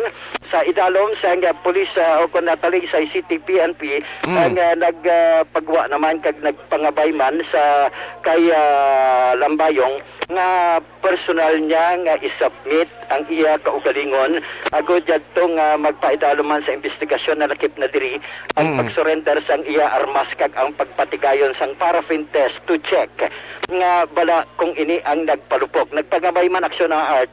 sa idalom sa, ang, ah, pulis, ah, o kon Talisay City P N P, Mm. ang, ah, nag, ah, pagwa naman kag nagpangabay man sa kay, ah, Lambayong nga personal niya nga i-submit ang iya kaugalingon agud yadto nga magpaidalom man sa investigasyon na lakip na diri ang Mm. pag-surrender sang iya armas kag ang pagpatigayon sang paraffin test to check nga bala kung ini ang nagpalupok. Nagpangabay man aksyon na, Art,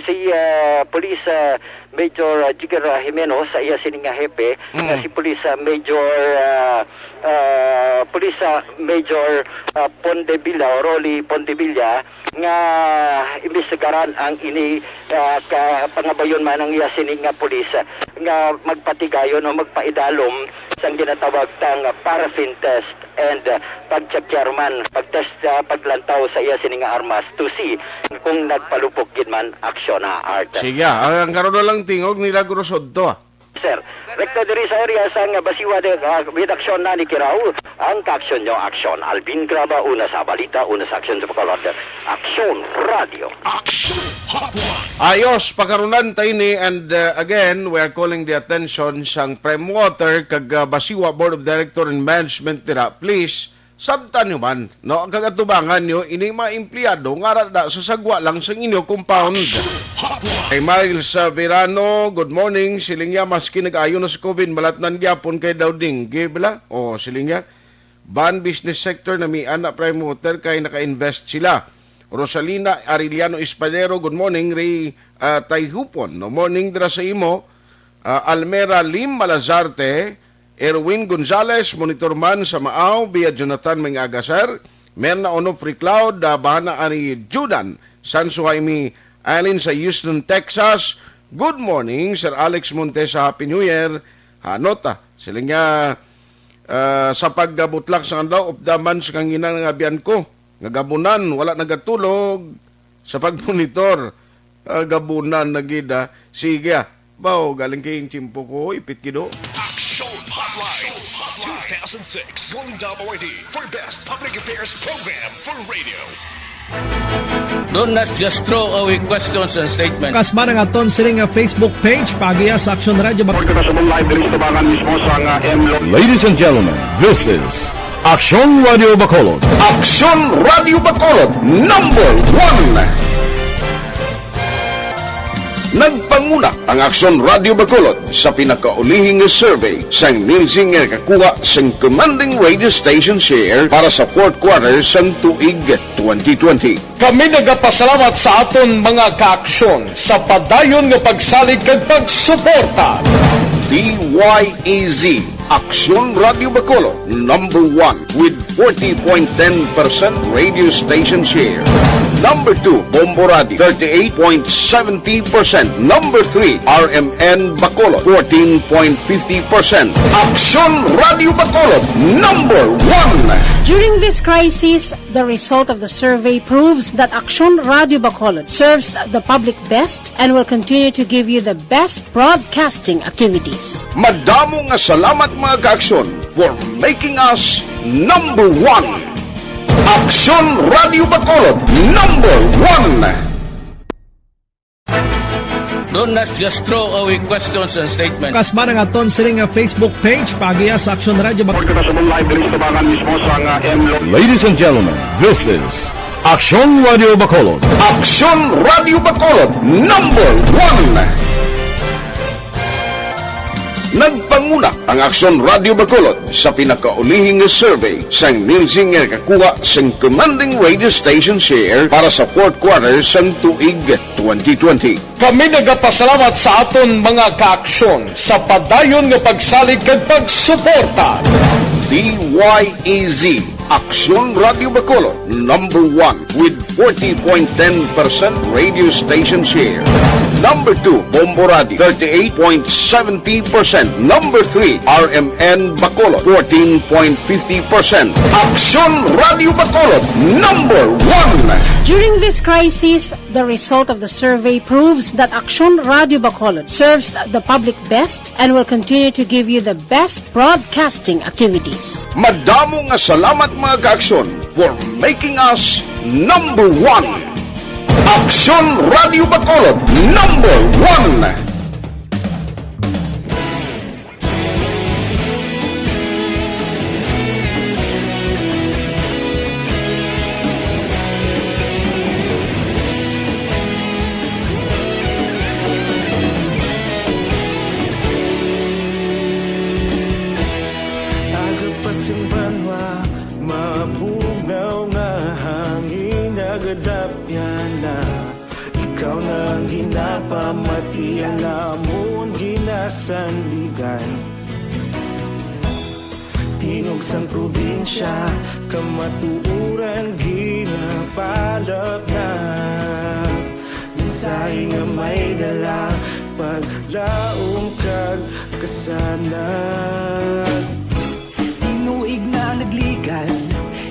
si, ah, Police, ah, Major, ah, Jigger, ah, Jimeno sa iya sini nga hepe, Mm. nga si Police, ah, Major, ah, ah, Police, ah, Major, ah, Pondevilla, Rolly Pondevilla, nga imbestigaran ang ini, ah, ka, pangabayon man ang iya sini nga pulis, ah, nga magpatigayon o magpaidalom sang ginatawag tang paraffin test and, ah, pagchekyar man, pagtest, ah, paglantaw sa iya sini nga armas to see kung nagpalupok gid man aksyon na, Art. Sige, ah, ang karon na lang tingog nila Grosod to, ah. Sir, rekta diri sa area sang Basiwa de, ah, with aksyon na ni Kirao, ang kaaksyon nyo, aksyon. Alvin Graba, una sa balita, una sa aksyon sa Bacolod. Aksyon Radio. Action Hotline. Ayos, pakarunan ta ini, and, uh, again, we are calling the attention sang Prime Water kag, uh, Basiwa Board of Director and Management dira. Please, sabtan nyo man, no? Kag atubangan nyo ini mga empleyado nga ara da sa sagwa lang sang inyo compound. Action Hotline. Kay Miles, uh, Verano, good morning. Siling niya, maski nag-ayo na sa COVID, malatnan gyapon kay daw dengue, bala? O, siling niya, ban business sector na may ana Prime Water kay naka-invest sila. Rosalina Arellano Espadero, good morning, Ray, ah, Tayhupon. No morning dira sa imo. Ah, Almera Lim Malazarte, Erwin Gonzales, monitor man sa Maaw, via Jonathan Mangagasar, Merna Onofre Cloud, ah, bahana ani Judan, San Suhaimi Island sa Houston, Texas. Good morning, Sir Alex Montes, sa Happy New Year. Hanot, ah, sila nga, Ah, sa pagbutlak sang adlaw, updaman sa kanginan nga abyan ko, nga gabunan, wala nagatulog sa pagmonitor. Ah, gabunan na gid, ah. Sige, ah. Baw, galing kay yung tiyempo ko, ipit kido. Action Hotline two thousand six Golden Dome Awardee for Best Public Affairs Program for Radio. Do not just throw away questions and statements. Kasma ang aton sini nga Facebook page, paagiha sa Action Radio Bacolod. Report ka sa live diri sa tubangan mismo sa nga M Lo- Ladies and gentlemen, this is Action Radio Bacolod. Action Radio Bacolod, number one. Nagpanguna ang Action Radio Bacolod sa pinakaulihi nga survey sang Nielsen nga nakakuha sang commanding radio station share para sa fourth quarter sang tuig twenty twenty. Kami nagapasalamat sa aton mga kaaksyon sa padayon nga pagsalig kag pagsuporta. D Y E Z, Aksyon Radio Bacolod, number one with forty point ten percent radio station share. Number two, Bombo Radio, thirty-eight point seventy percent. Number three, R M N Bacolod, fourteen point fifty percent. Aksyon Radio Bacolod, number one. During this crisis, the result of the survey proves that Aksyon Radio Bacolod serves the public best and will continue to give you the best broadcasting activities. Madamo nga salamat, mga kaaksyon, for making us number one. Aksyon Radio Bacolod, number one. Do not just throw away questions and statements. Kasma ang aton sini nga Facebook page, paagiha sa Action Radio Bag- Report ka sa live diri sa tubangan mismo sa nga M Lo- Ladies and gentlemen, this is Aksyon Radio Bacolod. Aksyon Radio Bacolod, number one. Nagpanguna ang Aksyon Radio Bacolod sa pinakaulihi nga survey sang Nielsen nga nakakuha sang commanding radio station share para sa fourth quarter sang tuig twenty twenty. Kami nagapasalamat sa aton mga kaaksyon sa padayon nga pagsalig kag pagsuporta. D Y E Z, Aksyon Radio Bacolod, number one with forty point ten percent radio station share. Number two, Bombo Radio, thirty-eight point seventy percent. Number three, R M N Bacolod, fourteen point fifty percent. Aksyon Radio Bacolod, number one. During this crisis, the result of the survey proves that Aksyon Radio Bacolod serves the public best and will continue to give you the best broadcasting activities. Madamo nga salamat, mga kaaksyon, for making us number one. Aksyon Radio Bacolod, number one. Aga pa sing banwa, mabugnaw nga hangin nagadapyan na. Ikaw na ang ginapamatian, amon ginasandigan. Tingog sang probinsya, kamatuoran ginapalapnag. Mensahe nga may dala, paglaom kag kasanag. Tinuig na nagligan,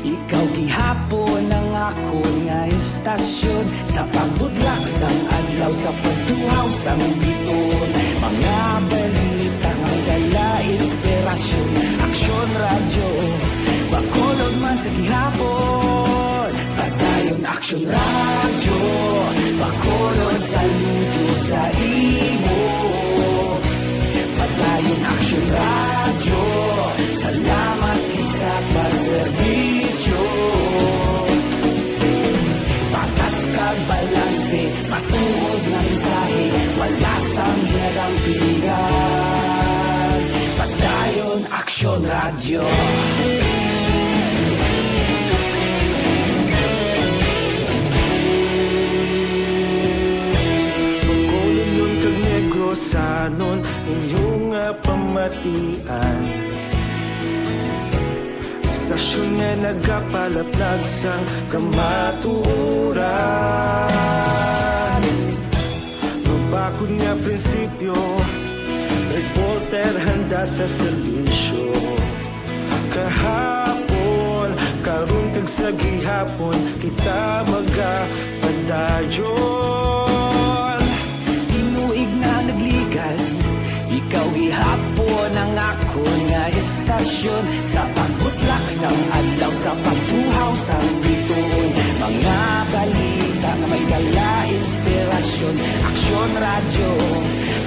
ikaw gihapon ang akon nga istasyon. Sa pagbudlak sang adlaw, sa pagtuhaw sang biton, mga balita nga dala inspirasyon. Aksyon Radyo, Bacolod man sa gihapon. Padayon Aksyon Radyo, Bacolod, saludo sa imo. Padayon Aksyon Radyo, salamat gid sa pagserbisyo. Patas kag balanse, matuod nga mensahe, wala sang ginadampingan. Padayon Aksyon Radyo. Bacolodnon kag Negrosanon, inyo nga pamatian. Istasyon nga nagapalaplag sang kamatuoran. Mabakod nga prinsipyo, reporter handa sa serbisyo. Sa gihapon kita magapadayon. Tinuig na nagligad, ikaw gihapon ang akon nga estasyon. Sa pagbutlak sang adlaw, sa pagtuhaw sang bituon, mga balita nga may dala inspirasyon. Aksyon Radyo,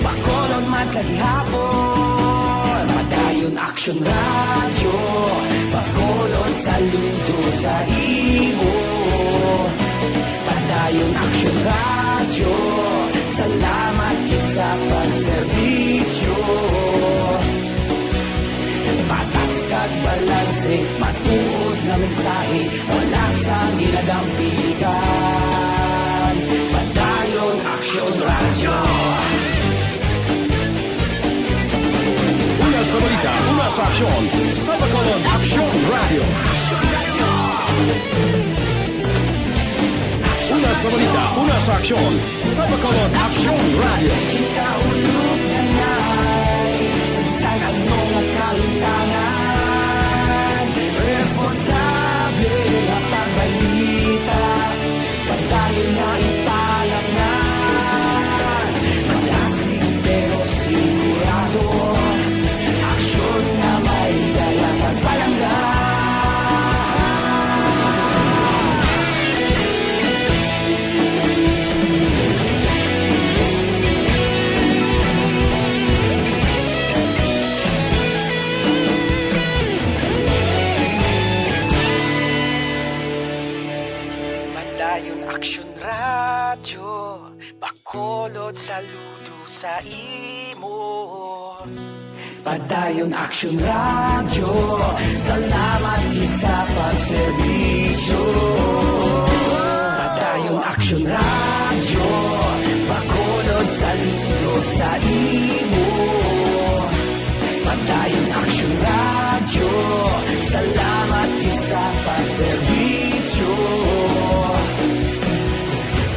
Bacolod man sa gihapon. Padayon Aksyon Radyo, Bacolod, saludo sa imo. Padayon Aksyon Radyo, salamat gid sa pagserbisyo. Patas kag balanse, matuod nga mensahe, wala sang ginadampigan. Padayon Aksyon Radyo. Una sa balita, una sa aksyon, sa Bacolod Aksyon Radyo. Una sa balita, una sa aksyon, sa Bacolod Aksyon Radyo. Kita ulog na ngay, sa bisan ano nga kahimtangan, responsable nga pagbalita. Padayon nga ipalaknan, madasig pero sigurado. Aksyon nga may dala pagpalangga. Padayon Aksyon Radyo, Bacolod, saludo sa imo. Padayon Aksyon Radyo, salamat gid sa pagserbisyo. Padayon Aksyon Radyo, Bacolod, saludo sa imo. Padayon Aksyon Radyo, salamat gid sa pagserbisyo.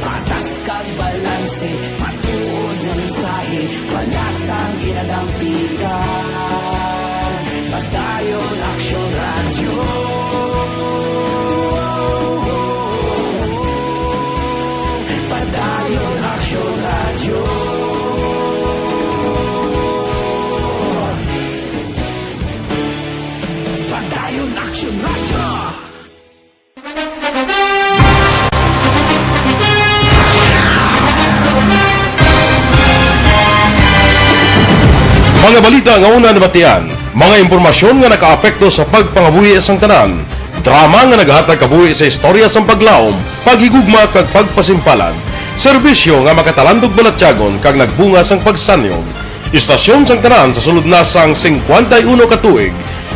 Patas kag balanse, matuod nga mensahe, wala sang ginadampigan. Padayon Aksyon Radyo. Padayon Aksyon Radyo. Padayon Aksyon Radyo. Mga balita nga una nabatian, mga impormasyon nga nakaapekto sa pagpangabuhi sang tanan, drama nga naghatag kabuhi sa istorya sang paglaom, paghigugma kag pagpasimpalan, serbisyo nga makatalandog balatyagon kag nagbunga sang pagsanyog. Istasyon sang tanan sa sulod na sang singkwenta y uno ka tuig.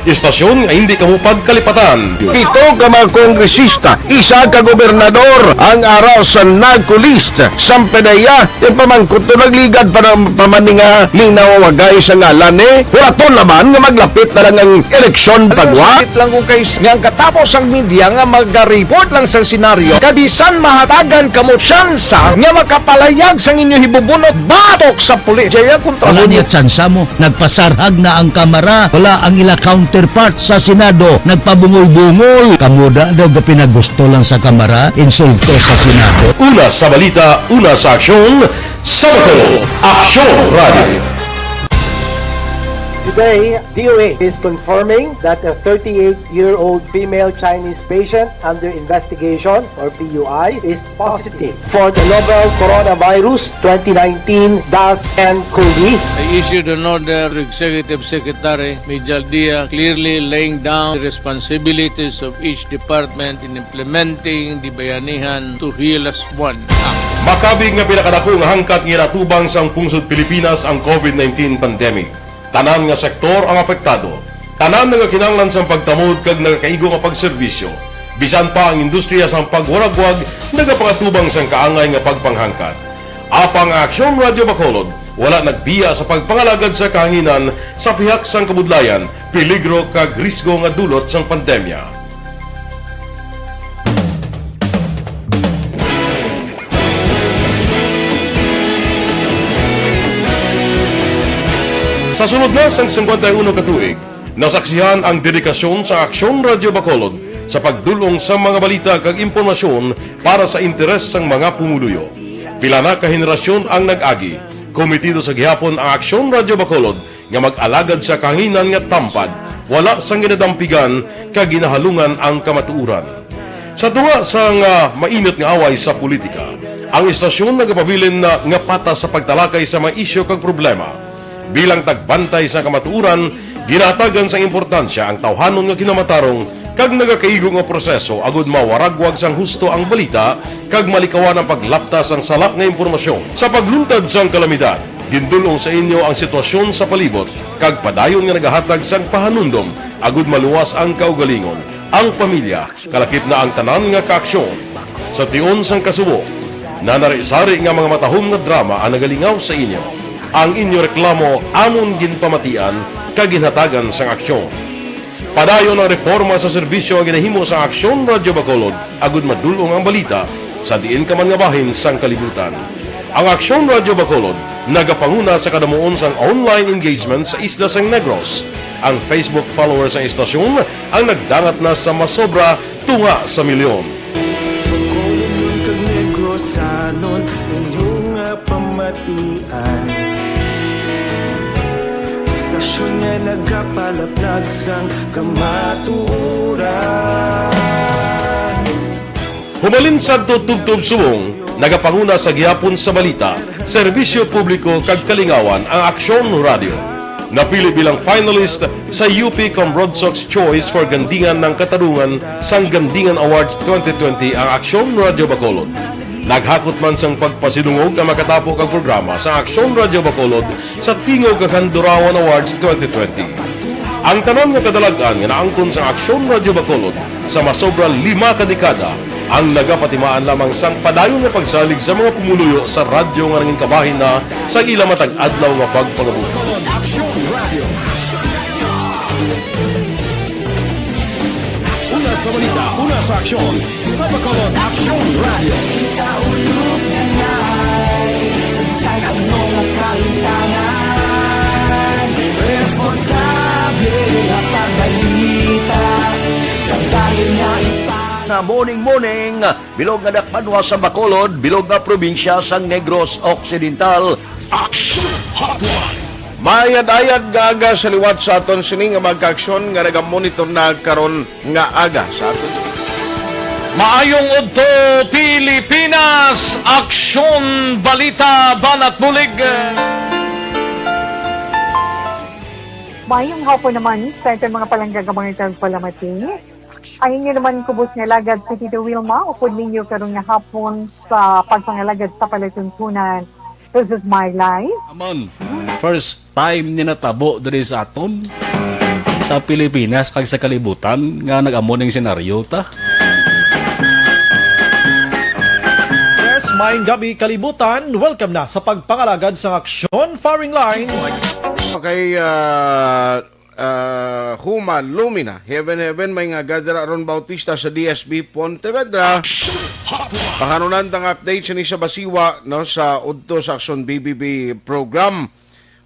Istasyon nga hindi kamo pagkalipatan. Pito ka mga kongresista, isa ka gobernador ang ara sa NAGCO list. Sang PDEA, yung pamangkot to nagligad pa ng pamaninga, ning nawawagay sa ngalan ni. Wala to naman nga maglapit na lang ang eleksyon pagwa. Sakit lang kung kay nga ang katapos ang media nga magareport lang sa senaryo, kabisan mahatagan kamo tsansa nga makapalayag sang inyo hibubunot batok sa pulis. Jaya kontra Wala mo. Niya tsansa mo. Nagpasarhag na ang Kamara. Wala ang ila counterpart sa Senado. Nagpabungol-bungol. Kamo da daw gapinagusto lang sa Kamara. Insulto sa Senado. Una sa balita, una sa aksyon, sa Bacolod Aksyon Radio. Today, D O A is confirming that a thirty-eight-year-old female Chinese patient under investigation, or P U I, is positive for the novel coronavirus twenty nineteen dash N COVID. I issued an order to Executive Secretary Mijal Dia, clearly laying down the responsibilities of each department in implementing the Bayanihan to Heal Us One Act. Makabig nga pinakadako nga hangkat nga ginatubang sang pungsod Pilipinas ang COVID nineteen pandemic. Tanan nga sektor ang apektado. Tanan nagakinahanglan sang pagtamod kag nagakaigo nga pagserbisyo. Bisan pa ang industriya sang pagwaragwag nagapangatubang sang kaangay nga pagpanghangkat. Apang ang Aksyon Radio Bacolod wala nagbiya sa pagpangalagad sa kahanginan sa pihak sang kabudlayan, peligro kag risgo nga dulot sang pandemya. Sa sulod na sang singkwenta y uno ka tuig, nasaksihan ang dedikasyon sa Aksyon Radio Bacolod sa pagdul-ong sa mga balita kag impormasyon para sa interes sang mga pumuluyo. Pila na ka henerasyon ang nag-agi, kometido sa gihapon ang Aksyon Radyo Bacolod nga mag-alagad sa kahanginan nga tampad, wala sang ginadampigan kag ginahalungan ang kamatuoran. Sa tunga sang, ah, mainit nga away sa politika, ang istasyon nagapabilin na nga patas sa pagtalakay sa mga isyu kag problema. Bilang tagbantay sa kamatuoran, ginahatagan sang importansya ang tawhanon nga kinamatarong kag nagakaigo nga proseso agud mawaragwag sang husto ang balita kag malikawan ang paglapta sang sala nga impormasyon. Sa pagluntad sang kalamidad, gindul-ong sa inyo ang sitwasyon sa palibot kag padayon nga nagahatag sang pahanumdom agud maluwas ang kaugalingon, ang pamilya, kalakip na ang tanan nga kaaksyon. Sa tion sang kasubo, nanari-sari nga mga matahom nga drama ang nagalingaw sa inyo. Ang inyo reklamo amon ginpamatian kag ginhatagan sang aksyon. Padayon ang reporma sa serbisyo nga ginahimo sa Aksyon Radyo Bacolod agud madul-ong ang balita sa diin ka man nga bahin sang kalibutan. Ang Aksyon Radyo Bacolod nagapanguna sa kadamuon sang online engagement sa isla sang Negros. Ang Facebook followers sang istasyon ang nagdangat na sa masobra tunga sa milyon. Bacolod kag Negrosanon, inyo nga pamatian. Istasyon nga nagapalaplag sang kamatuoran. Humalin sadto tubtob subong, nagapanguna sa gihapon sa balita, serbisyo publiko kag kalingawan ang Aksyon Radyo. Napili bilang finalist sa U P Cambronsox Choice for Gandingan ng Katarungan sang Gandingan Awards twenty twenty ang Aksyon Radyo Bacolod. Naghakot man sang pagpasidungog ang makatapo kag programa sa Aksyon Radyo Bacolod sa Tingog kag Handurawan Awards twenty twenty. Ang tanan nga kadalag-an nga naangkon sa Aksyon Radyo Bacolod sa masobra lima ka dekada ang nagapatimaan lamang sang padayon nga pagsalig sa mga pumuluyo sa radyo nga nangin kabahin na sa ila matag adlaw nga pagpangabuhi. Aksyon Radio. Una sa balita, una sa aksyon, sa Bacolod Aksyon Radio. Sa ano nga kahitangan, responsable nga pagbalita, kabahin nga ipa- Nga morning, morning. Bilog nga dakbanwa sa Bacolod, bilog nga probinsya sang Negros Occidental. Action Hotline. Maayad-ayad nga aga sa liwat sa aton sini nga mga kaaksyon nga nagamonitor na karon nga aga sa aton. Maayong udto, Pilipinas! Aksyon, balita, banat bulig. Maayong hapon naman sa aton mga palangga nga mga tagpalamati. Ang inyo naman kubos nga alagad si Tito Wilma, upod ninyo karon nga hapon sa pagpangalagad sa palatuntunan. This is my life. Amon, first time ni natabo diri sa aton, sa Pilipinas, kag sa kalibutan, nga nag-amo ning senaryo ta. Yes, maayong gabi, kalibutan. Welcome na sa pagpangalagad sang aksyon, firing line. Okay, ah, ah, Huma Lumina, Heaven, Heaven, may nga gadra Aaron Bautista sa D S B Pontevedra. Action Hotline. Pahanunan tang update sini sa Basiwa, no, sa udto sa Aksyon B B B program.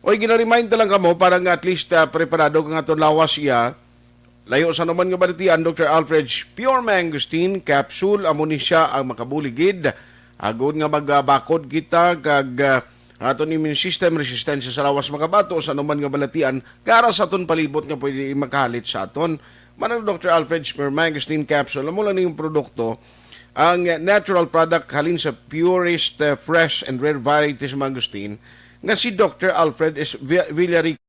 Oy, ginaremind ta lang kamo para nga at least, ah, preparado ka nga aton lawas iya. Layo sa anuman nga balatian, Doctor Alfred's Pure Mangosteen Capsule, amo ni sia ang makabulig gid agod nga magabakod kita kag, ah, aton immune system, resistensya sa lawas makabato sa anuman nga balatian, kara sa aton palibot nga pwede makahalit sa aton. Manang Doctor Alfred's Pure Mangosteen Capsule, amo lang ning produkto, ang natural product halin sa purest, ah, fresh and rare varieties mangosteen nga si Doctor Alfred is Vi-, Villarico.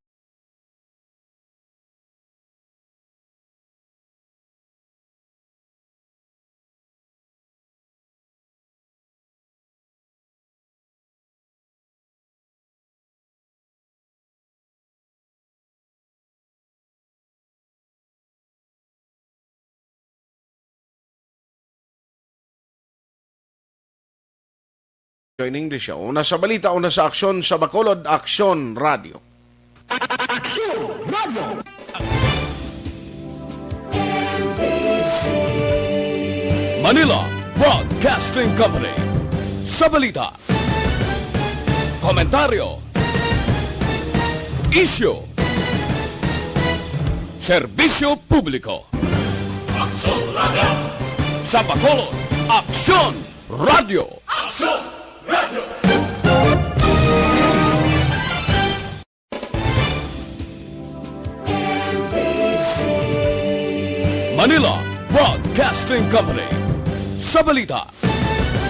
In English, una sa balita, una sa aksyon, sa Bacolod Aksyon Radio. Aksyon Radio. Manila Broadcasting Company. Sa balita, komentaryo, isyu, serbisyo publiko. Sa Bacolod, Aksyon Radio. Manila Broadcasting Company. Sa balita,